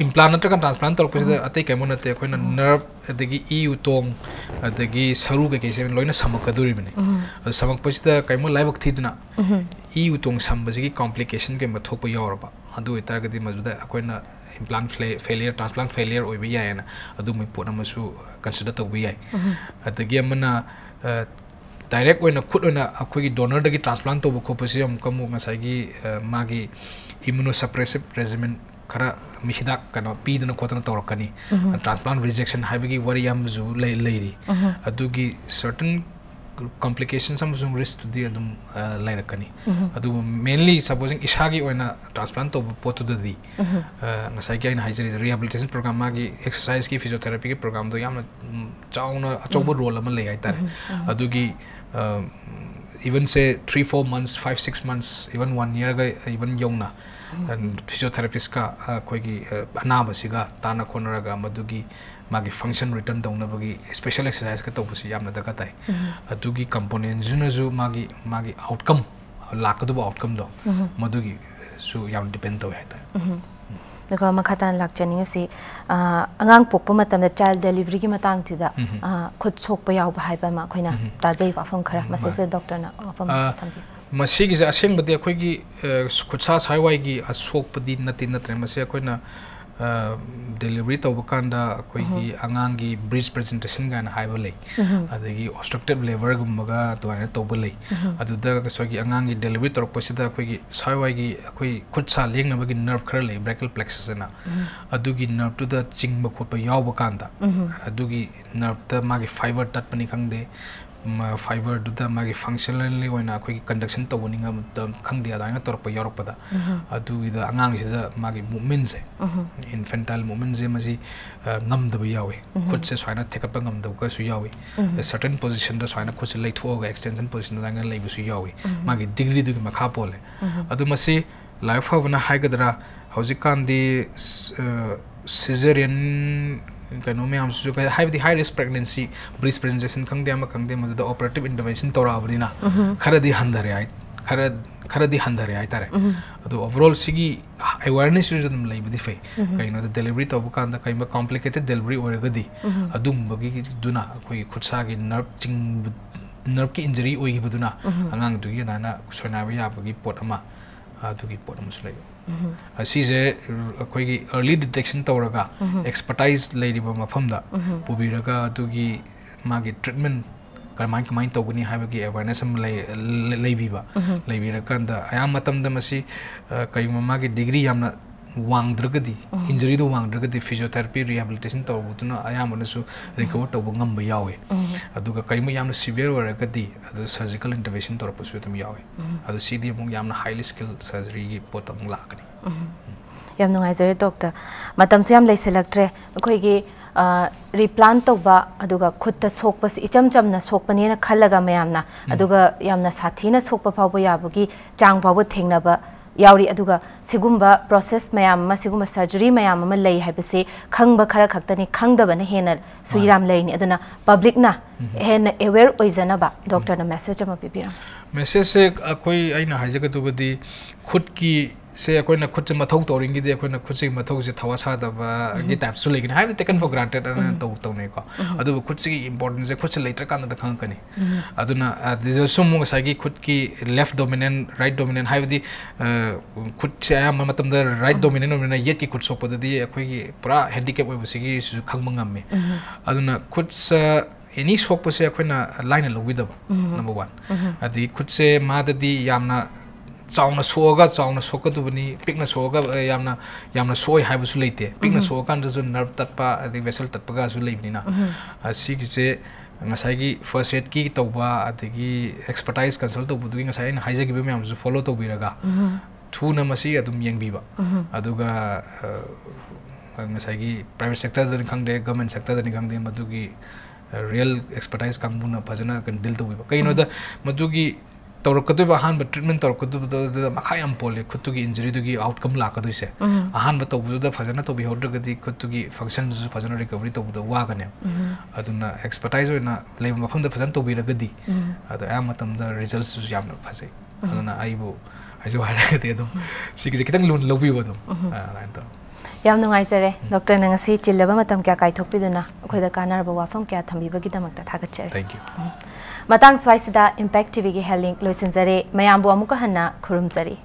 implant ꯅꯠꯇ꯭ꯔꯒ transplant ꯇꯧꯔꯛꯄꯁꯤꯗ ꯑꯇꯩ ꯀꯩꯝ ꯅꯠꯇꯦ, ꯑꯩꯈꯣꯏꯅ nerve ꯑꯗꯒꯤ ꯏ ꯎꯇꯣꯡ ꯑꯗꯒꯤ ꯁꯔꯨ ꯀꯩꯀꯩꯁꯦ ꯂꯣꯏꯅ ꯁꯝꯃꯛꯀꯗꯣꯔꯤꯕꯅꯤ꯫ ꯑꯗꯨ ꯁꯝꯃꯛꯄꯁꯤꯗ ꯀꯩꯒꯨꯝꯕ ꯂꯥꯏꯕꯛ ꯊꯤꯗꯅ ꯏ ꯎꯇꯣꯡ ꯁꯝꯕꯁꯤꯒꯤ complication ꯀꯩꯒꯨꯝꯕ ꯊꯣꯛꯄ ꯌꯥꯎꯔꯕ, ꯑꯗꯨ ꯑꯣꯏꯇꯥꯔꯒꯗꯤ ꯃꯗꯨꯗ ꯑꯩꯈꯣꯏꯅ implant failure, transplant failure ꯑꯣꯏꯕ ꯌꯥꯏꯌꯦꯅ ꯑꯗꯨꯒꯨꯝꯕꯒꯤ ꯄꯣꯠ ꯑꯃꯁꯨ consider ꯇꯧꯕ ꯌꯥꯏ꯫ ꯑꯗꯒꯤ ꯑꯃꯅ, ꯑ, direct ꯑꯣꯏꯅ ꯈꯨꯠ ꯑꯣꯏꯅ ꯑꯩꯈꯣꯏꯒꯤ donor ꯗꯒꯤ transplant ꯇꯧꯕ ꯈꯣꯠꯄꯁꯤ ꯑꯃꯨꯛꯀ ꯑꯃꯨꯛ ꯉꯁꯥꯏꯒꯤ, ꯑ, ꯃꯥꯒꯤ immunosuppressive regimen ꯈꯔ ꯃꯤ ꯍꯤꯗꯥꯛ ꯀꯩꯅꯣ ꯄꯤꯗꯅ ꯈꯣꯠꯇꯅ ꯇꯧꯔꯛꯀꯅꯤ꯫ Transplant rejection ꯍꯥꯏꯕꯒꯤ ꯋꯥꯔꯤ ꯑꯃꯁꯨ ꯂꯩ-, ꯂꯩꯔꯤ꯫ ꯑꯗꯨꯒꯤ certain complications ꯑꯃꯁꯨꯡ risk ꯇꯨꯗꯤ ꯑꯗꯨꯝ ꯑ, ꯂꯩꯔꯛꯀꯅꯤ꯫ ꯑꯗꯨꯕꯨ mainly supposing ꯏꯁꯥꯒꯤ ꯑꯣꯏꯅ transplant ꯇꯧꯕ ꯄꯣꯠꯇꯨꯗꯗꯤ ꯑ, ꯉꯁꯥꯏꯒꯤ ꯑꯩꯅ ꯍꯥꯏꯖꯔꯤꯁꯦ rehabilitation program, ꯃꯥꯒꯤ exercise ꯀꯤ physiotherapy ꯒꯤ program ꯗꯣ ꯌꯥꯝꯅ ꯎꯝ, ꯆꯥꯎꯅ ꯑꯆꯧꯕ role ꯑꯃ ꯂꯩ ꯍꯥꯏꯇꯥꯔꯦ꯫ ꯑꯗꯨꯒꯤ ꯑ, even say three four months, five six months, even one year ꯒ even ꯌꯧꯅ ꯑ, physiotherapist ꯀ ꯑ, ꯑꯩꯈꯣꯏꯒꯤ ꯑ, ꯑꯅꯥꯕꯁꯤꯒ ꯇꯥꯟꯅ ꯈꯣꯠꯅꯔꯒ ꯃꯗꯨꯒꯤ ꯃꯥꯒꯤ function return ꯇꯧꯅꯕꯒꯤ special exercise ꯀ ꯇꯧꯕꯁꯤ ꯌꯥꯝꯅ ꯗꯔꯀꯥꯔ ꯇꯥꯏ꯫ ꯑꯗꯨꯒꯤ component ꯁꯤꯅꯁꯨ ꯃꯥꯒꯤ ꯃꯥꯒꯤ outcome, ꯂꯥꯛꯀꯗꯧꯕ outcome ꯗꯣ ꯃꯗꯨꯒꯤꯁꯨ ꯌꯥꯝ depend ꯇꯧꯋꯦ ꯍꯥꯏꯇꯥꯔꯦ꯫ ꯑꯗꯨꯒ ꯃꯈꯥ ꯇꯥꯅ ꯂꯥꯛꯆꯅꯤꯡꯉꯤꯁꯤ, ꯑ, ꯑꯉꯥꯡ ꯄꯣꯛꯄ ꯃꯇꯝꯗ child delivery ꯒꯤ ꯃꯇꯥꯡꯁꯤꯗ ꯑ, ꯈꯨꯠ ꯁꯣꯛꯄ ꯌꯥꯎꯕ ꯍꯥꯏꯕ ꯑꯃ ꯑꯩꯈꯣꯏꯅ ꯇꯥꯖꯩ ꯋꯥꯐꯝ ꯈꯔ, ꯃꯁꯤꯁꯦ doctor ꯅ ꯋꯥꯐꯝ ꯑ, ꯊꯝꯕꯤꯌꯨ꯫ ꯃꯁꯤꯒꯤꯁꯦ ꯑꯁꯦꯡꯕꯗꯤ ꯑꯩꯈꯣꯏꯒꯤ ꯑ, ꯈꯨꯠꯁꯥ ꯁ꯭ꯋꯥꯏꯋꯥꯏꯒꯤ ꯑꯁꯣꯛꯄꯗꯤ ꯅꯠꯇꯦ, ꯅꯠꯇ꯭ꯔꯦ꯫ ꯃꯁꯤ ꯑꯩꯈꯣꯏꯅ ꯑ, delivery ꯇꯧꯕ ꯀꯥꯟꯗ ꯑꯩꯈꯣꯏꯒꯤ ꯑꯉꯥꯡꯒꯤ breech presentation ꯀꯥꯏꯅ ꯍꯥꯏꯕ ꯂꯩ, ꯑꯗꯒꯤ obstructive labour ꯒꯨꯝꯕꯒ ꯑꯗꯨꯃꯥꯏꯅ ꯇꯧꯕ ꯂꯩ꯫ ꯑꯗꯨꯗ ꯉꯁꯥꯏꯒꯤ ꯑꯉꯥꯡꯒꯤ delivery ꯇꯧꯔꯛꯄꯁꯤꯗ ꯑꯩꯈꯣꯏꯒꯤ ꯁ꯭ꯋꯥꯏꯋꯥꯏꯒꯤ ꯑꯩꯈꯣꯏ ꯈꯨꯠ ꯁꯥ ꯂꯦꯡꯅꯕꯒꯤ nerve ꯈꯔ ꯂꯩ, brachial plexus ꯑꯅ, ꯑꯗꯨꯒꯤ nerve ꯇꯨꯗ ꯆꯤꯡꯕ ꯈꯣꯠꯄ ꯌꯥꯎꯕ ꯀꯥꯟꯗ ꯑꯗꯨꯒꯤ nerve ꯇ ꯃꯥꯒꯤ fibre ꯇꯠꯄꯅꯤ ꯈꯪꯗꯦ, fibre ꯗꯨꯗ ꯃꯥꯒꯤ functionally ꯑꯣꯏꯅ ꯑꯩꯈꯣꯏꯒꯤ conduction ꯇꯧꯕꯅꯤ ꯈꯪꯗꯦ, ꯑꯗꯨꯃꯥꯏꯅ ꯇꯧꯔꯛꯄ ꯌꯥꯎꯔꯛꯄꯗ ꯑꯗꯨꯒꯤꯗ ꯑꯉꯥꯡꯁꯤꯗ ꯃꯥꯒꯤ movement ꯁꯦ, infantile movement ꯁꯦ ꯃꯁꯤ ꯑ, ꯉꯝꯗꯕ ꯌꯥꯎꯏ꯫ ꯈꯨꯠꯁꯦ ꯁꯨꯃꯥꯏꯅ ꯊꯦꯛꯀꯠꯄ ꯉꯝꯗꯕꯒꯁꯨ ꯌꯥꯎꯏ꯫ Certain position ꯗ ꯁꯨꯃꯥꯏꯅ ꯈꯨꯠꯁꯦ ꯂꯩꯊꯣꯛꯑꯒ extension position ꯗ ꯑꯗꯨꯃꯥꯏꯅ ꯂꯩꯕꯁꯨ ꯌꯥꯎꯏ꯫ ꯃꯥꯒꯤ degree ꯗꯨꯒꯤ ꯃꯈꯥ ꯄꯣꯜꯂꯦ꯫ ꯑꯗꯨ ꯃꯁꯤ ꯂꯥꯏꯕꯛ ꯐꯕꯅ ꯍꯥꯏꯒꯗ꯭ꯔꯥ, ꯍꯧꯖꯤꯛꯀꯥꯟꯗꯤ ꯁ-, ꯑ, cesarean ꯀꯩꯅꯣ ꯃꯌꯥꯝꯁꯤꯁꯨ ꯀꯩ-, ꯍꯥꯏꯕꯗꯤ high risk pregnancy, breech presentation ꯈꯪꯗꯦ ꯑꯃ ꯈꯪꯗꯦ, ꯃꯗꯨꯗ operative intervention ꯇꯧꯔꯛꯑꯕꯅꯤꯅ ꯈꯔꯗꯤ ꯍꯟꯊꯔꯦ ꯍꯥꯏ-, ꯈꯔ, ꯈꯔꯗꯤ ꯍꯟꯊꯔꯦ ꯍꯥꯏꯇꯥꯔꯦ꯫ ꯑꯗꯣ overall ꯁꯤꯒꯤ awareness ꯁꯤꯁꯨ ꯑꯗꯨꯝ ꯂꯩꯕꯗꯤ ꯐꯩ꯫ ꯀꯩꯒꯤꯅꯣꯗ delivery ꯇꯧꯕ ꯀꯥꯟꯗ ꯀꯩꯒꯨꯝꯕ complicated delivery ꯑꯣꯏꯔꯒꯗꯤ ꯑꯗꯨꯝꯕꯒꯤꯗꯨꯅ ꯑꯩꯈꯣꯏꯒꯤ ꯈꯨꯠꯁꯥꯒꯤ nerve ꯆꯤꯡꯕ, nerve ꯀꯤ injury ꯑꯣꯏꯈꯤꯕꯗꯨꯅ ꯑꯉꯥꯡꯗꯨꯒꯤ ꯑꯗꯨꯃꯥꯏꯅ ꯁꯣꯏꯅꯥꯏꯕ ꯌꯥꯕꯒꯤ ꯄꯣꯠ ꯑꯃ, ꯑꯗꯨꯒꯤ ꯄꯣꯠ ꯑꯃꯁꯨ ꯂꯩꯕ꯫ ꯑꯁꯤꯁꯦ ꯑꯩꯈꯣꯏꯒꯤ early detection ꯇꯧꯔꯒ expertise ꯂꯩꯔꯤꯕ ꯃꯐꯝꯗ ꯄꯨꯕꯤꯔꯒ ꯑꯗꯨꯒꯤ ꯃꯥꯒꯤ treatment ꯀꯃꯥꯏ, ꯀꯃꯥꯏꯅ ꯇꯧꯒꯅꯤ ꯍꯥꯏꯕꯒꯤ awareness ꯑꯃ ꯂꯩ-, ꯂꯩ-, ꯂꯩꯕꯤꯕ꯫ ꯂꯩꯕꯤꯔꯀꯥꯟꯗ ꯑꯌꯥꯝꯕ ꯃꯇꯝꯗ ꯃꯁꯤ, ꯑ, ꯀꯔꯤꯒꯨꯝꯕ ꯃꯥꯒꯤ degree ꯌꯥꯝꯅ ꯋꯥꯡꯗ꯭ꯔꯒꯗꯤ, ꯏꯟꯖꯔꯤꯗꯣ ꯋꯥꯡꯗ꯭ꯔꯒꯗꯤ physiotherapy rehabilitation ꯇꯧꯔꯨꯕꯗꯨꯅ ꯑꯌꯥꯝꯕꯅꯁꯨ recover ꯇꯧꯕ ꯉꯝꯕ ꯌꯥꯎꯋꯤ꯫ ꯑꯗꯨꯒ ꯀꯔꯤꯒꯨꯝꯕ ꯌꯥꯝꯅ severe ꯑꯣꯏꯔꯒꯗꯤ ꯑꯗꯨ surgical intervention ꯇꯧꯔꯛꯄꯁꯨ ꯑꯗꯨꯝ ꯌꯥꯎꯋꯤ꯫ ꯑꯗꯨ ꯁꯤꯗꯤ ꯑꯃꯨꯛ ꯌꯥꯝꯅ highly skilled surgeryꯒꯤ ꯄꯣꯠꯇ ꯑꯃꯨꯛ ꯂꯥꯛꯀꯅꯤ꯫ ꯌꯥꯝ ꯅꯨꯡꯉꯥꯏꯖꯔꯦ ꯗꯣꯛꯇꯔ꯫ ꯃꯇꯝꯁꯨ ꯌꯥꯝ ꯂꯩꯁꯤꯜꯂꯛꯇ꯭ꯔꯦ꯫ ꯑꯩꯈꯣꯏꯒꯤ ꯔꯤꯄ꯭ꯂꯥꯟ ꯇꯧꯕ ꯑꯗꯨꯒ ꯈꯨꯠꯇ ꯁꯣꯛꯄꯁꯤ ꯏꯆꯝ ꯆꯝꯅ ꯁꯣꯛꯄꯅꯦꯅ ꯈꯜꯂꯒ ꯃꯌꯥꯝꯅ, ꯑꯗꯨꯒ ꯌꯥꯝꯅ ꯁꯥꯊꯤꯅ ꯁꯣꯛꯄ ꯐꯥꯎꯕ ꯌꯥꯕꯒꯤ ꯆꯥꯡ ꯐꯥꯎꯕ ꯊꯦꯡꯅꯕ ꯌꯥꯎꯔꯤ꯫ ꯑꯗꯨꯒ ꯁꯤꯒꯨꯝꯕ ꯄ꯭ꯔꯣꯁꯦꯁ ꯃꯌꯥꯝ ꯑꯃ, ꯁꯤꯒꯨꯝꯕ ꯁꯔꯖꯔꯤ ꯃꯌꯥꯝ ꯑꯃ ꯂꯩ ꯍꯥꯏꯕꯁꯤ ꯈꯪꯕ ꯈꯔ ꯈꯛꯇꯅꯤ, ꯈꯪꯗꯕꯅ ꯍꯦꯟꯅꯁꯨ ꯌꯥꯝ ꯂꯩꯅꯤ꯫ ꯑꯗꯨꯅ ꯄꯕ꯭ꯂꯤꯛꯅ ꯍꯦꯟꯅ ꯑꯦꯋꯦꯌꯔ ꯑꯣꯏꯖꯅꯕ ꯗꯣꯛꯇꯔꯅ ꯃꯦꯁꯦꯖ ꯑꯃ ꯄꯤꯕꯤꯔꯝꯃꯨ꯫ ꯃꯦꯁꯦꯖꯁꯦ ꯑꯩꯈꯣꯏ, ꯑꯩꯅ ꯍꯥꯏꯖꯒꯗꯧꯕꯗꯤ ꯈꯨꯠꯀꯤ ꯁꯦ ꯑꯩꯈꯣꯏꯅ ꯈꯨꯠꯁꯦ ꯃꯊꯧ ꯇꯧꯔꯤꯉꯩꯗꯤ ꯑꯩꯈꯣꯏꯅ ꯈꯨꯠꯁꯤꯒꯤ ꯃꯊꯧꯁꯦ ꯊꯋꯥ ꯁꯥꯗꯕꯒꯤ typeꯁꯨ ꯂꯩꯒꯅꯤ, ꯍꯥꯏꯕꯗꯤ taken for granted ꯑꯅ ꯇꯧ ꯇꯧꯅꯩꯀꯣ꯫ ꯑꯗꯨꯕꯨ ꯈꯨꯠꯁꯤꯒꯤ importanceꯁꯦ ꯈꯨꯠꯁꯦ ꯂꯩꯇ꯭ꯔꯀꯥꯟꯗ ꯈꯪꯉꯛꯀꯅꯤ꯫ ꯑꯗꯨꯅ ꯑꯗꯨꯗꯁꯨ ꯑꯃꯨꯛ ꯉꯁꯥꯏꯒꯤ ꯈꯨꯠꯀꯤ left dominant, right dominant, ꯍꯥꯏꯕꯗꯤ ꯈꯨꯠꯁꯦ ꯑꯌꯥꯝꯕ ꯃꯇꯝꯗ right dominant ꯑꯣꯏꯕꯅꯤꯅ ꯌꯦꯠꯀꯤ ꯈꯨꯠ ꯁꯣꯛꯄꯗꯗꯤ ꯑꯩꯈꯣꯏꯒꯤ ꯄꯨꯔꯥ handicap ꯑꯣꯏꯕꯁꯤꯒꯤꯁꯨ ꯈꯪꯕ ꯉꯝꯃꯤ꯫ ꯑꯗꯨꯅ ꯈꯨꯠꯁ ꯑꯦꯅꯤ ꯁꯣꯛꯄꯁꯦ ꯑꯩꯈꯣꯏꯅ ꯂꯥꯏꯅ ꯂꯧꯕꯤꯗꯕ, number one꯫ ꯑꯗꯒꯤ ꯈꯨꯠꯁꯦ ꯃꯥꯗꯗꯤ ꯌꯥꯝꯅ ꯆꯥꯎꯅ ꯁꯣꯛꯑꯒ ꯆꯥꯎꯅ ꯁꯣꯛꯀꯗꯕꯅꯤ, ꯄꯤꯛꯅ ꯁꯣꯛꯑꯒ ꯌꯥꯝꯅ ꯌꯥꯝꯅ ꯁꯣꯛꯑꯣꯏ ꯍꯥꯏꯕꯁꯨ ꯂꯩꯇꯦ꯫ ꯄꯤꯛꯅ ꯁꯣꯛꯑꯀꯥꯟꯗꯁꯨ nerve ꯇꯠꯄ ꯑꯗꯩ vessel ꯇꯠꯄꯒꯁꯨ ꯂꯩꯕꯅꯤꯅ, ꯁꯤꯒꯤꯁꯦ ꯉꯁꯥꯏꯒꯤ first aidꯀꯤ ꯇꯧꯕ ꯑꯗꯒꯤ expertise consult ꯇꯧꯕꯗꯨꯒꯤ ꯉꯁꯥꯏ ꯑꯩꯅ ꯍꯥꯏꯖꯈꯤꯕ ꯃꯌꯥꯝꯗꯨꯁꯨ follow ꯇꯧꯕꯤꯔꯒ ꯊꯨꯅ ꯃꯁꯤ ꯑꯗꯨꯝ ꯌꯦꯡꯕꯤꯕ꯫ ꯑꯗꯨꯒ ꯉꯁꯥꯏꯒꯤ private sectorꯗꯅꯤ ꯈꯪꯗꯦ, government sectorꯗꯅꯤ ꯈꯪꯗꯦ, ꯃꯗꯨꯒꯤ real expertise ꯀꯥꯡꯕꯨꯅ ꯐꯖꯅ ꯀꯩꯅꯣ deal ꯇꯧꯕꯤꯕ꯫ ꯀꯩꯒꯤꯅꯣꯗ ꯃꯗꯨꯒꯤ ꯇꯧꯔꯛꯀꯗꯣꯏꯕ ꯑꯍꯥꯟꯕ treatment ꯇꯧꯔꯛꯀꯗꯕꯗꯨꯗ ꯃꯈꯥ ꯌꯥꯝ ꯄꯣꯜꯂꯦ ꯈꯨꯠꯇꯨꯒꯤ injuryꯗꯨꯒꯤ outcome ꯂꯥꯛꯀꯗꯣꯏꯁꯦ꯫ ꯑꯍꯥꯟꯕ ꯇꯧꯕꯗꯨꯗ ꯐꯖꯅ ꯇꯧꯕꯤꯍꯧꯗ꯭ꯔꯒꯗꯤ ꯈꯨꯠꯇꯨꯒꯤ functionꯗꯨꯁꯨ ꯐꯖꯅ recovery ꯇꯧꯕꯗ ꯋꯥꯒꯅꯦꯕ꯫ ꯑꯗꯨꯅ expertise ꯑꯣꯏꯅ ꯂꯩꯕ ꯃꯐꯝꯗ ꯐꯖꯅ ꯇꯧꯕꯤꯔꯒꯗꯤ ꯑꯗꯣ ꯑꯌꯥꯝꯕ ꯃꯇꯝꯗ resultꯁꯨ ꯌꯥꯝꯅ ꯐꯖꯩ꯫ ꯑꯗꯨꯅ ꯑꯩꯕꯨ ꯍꯥꯏꯖꯧ ꯍꯥꯏꯔꯒꯗꯤ ꯑꯗꯨꯝ ꯁꯤꯒꯤꯁꯦ ꯈꯤꯇꯪ ꯂꯨꯅ ꯂꯧꯕꯤꯌꯨ ꯑꯗꯨꯝ꯫ ꯑꯗꯨꯃꯥꯏꯅ ꯇꯧꯔꯒ꯫ ꯌꯥꯝ ꯅꯨꯡꯉꯥꯏꯖꯔꯦ ꯗꯣꯛꯇꯔꯅ ꯉꯁꯤ ꯆꯤꯜꯂꯕ ꯃꯇꯝ ꯀꯌꯥ ꯀꯥꯏꯊꯣꯛꯄꯤꯗꯨꯅ ꯑꯩꯈꯣꯏꯗ ꯀꯥꯟꯅꯔꯕ ꯋꯥꯐꯝ ꯀꯌꯥ ꯊꯝꯕꯤꯕꯒꯤꯗꯃꯛꯇ ꯊꯥꯒꯠꯆꯔꯤ꯫ Thank you. ꯃꯇꯥꯡ ꯁ꯭ꯋꯥꯏꯁꯤꯗ Impact TVꯒꯤ Health Link ꯂꯣꯏꯁꯤꯟꯖꯔꯦ꯫ ꯃꯌꯥꯝꯕꯨ ꯑꯃꯨꯛꯀ ꯍꯟꯅ ꯈꯨꯔꯨꯝꯖꯔꯤ꯫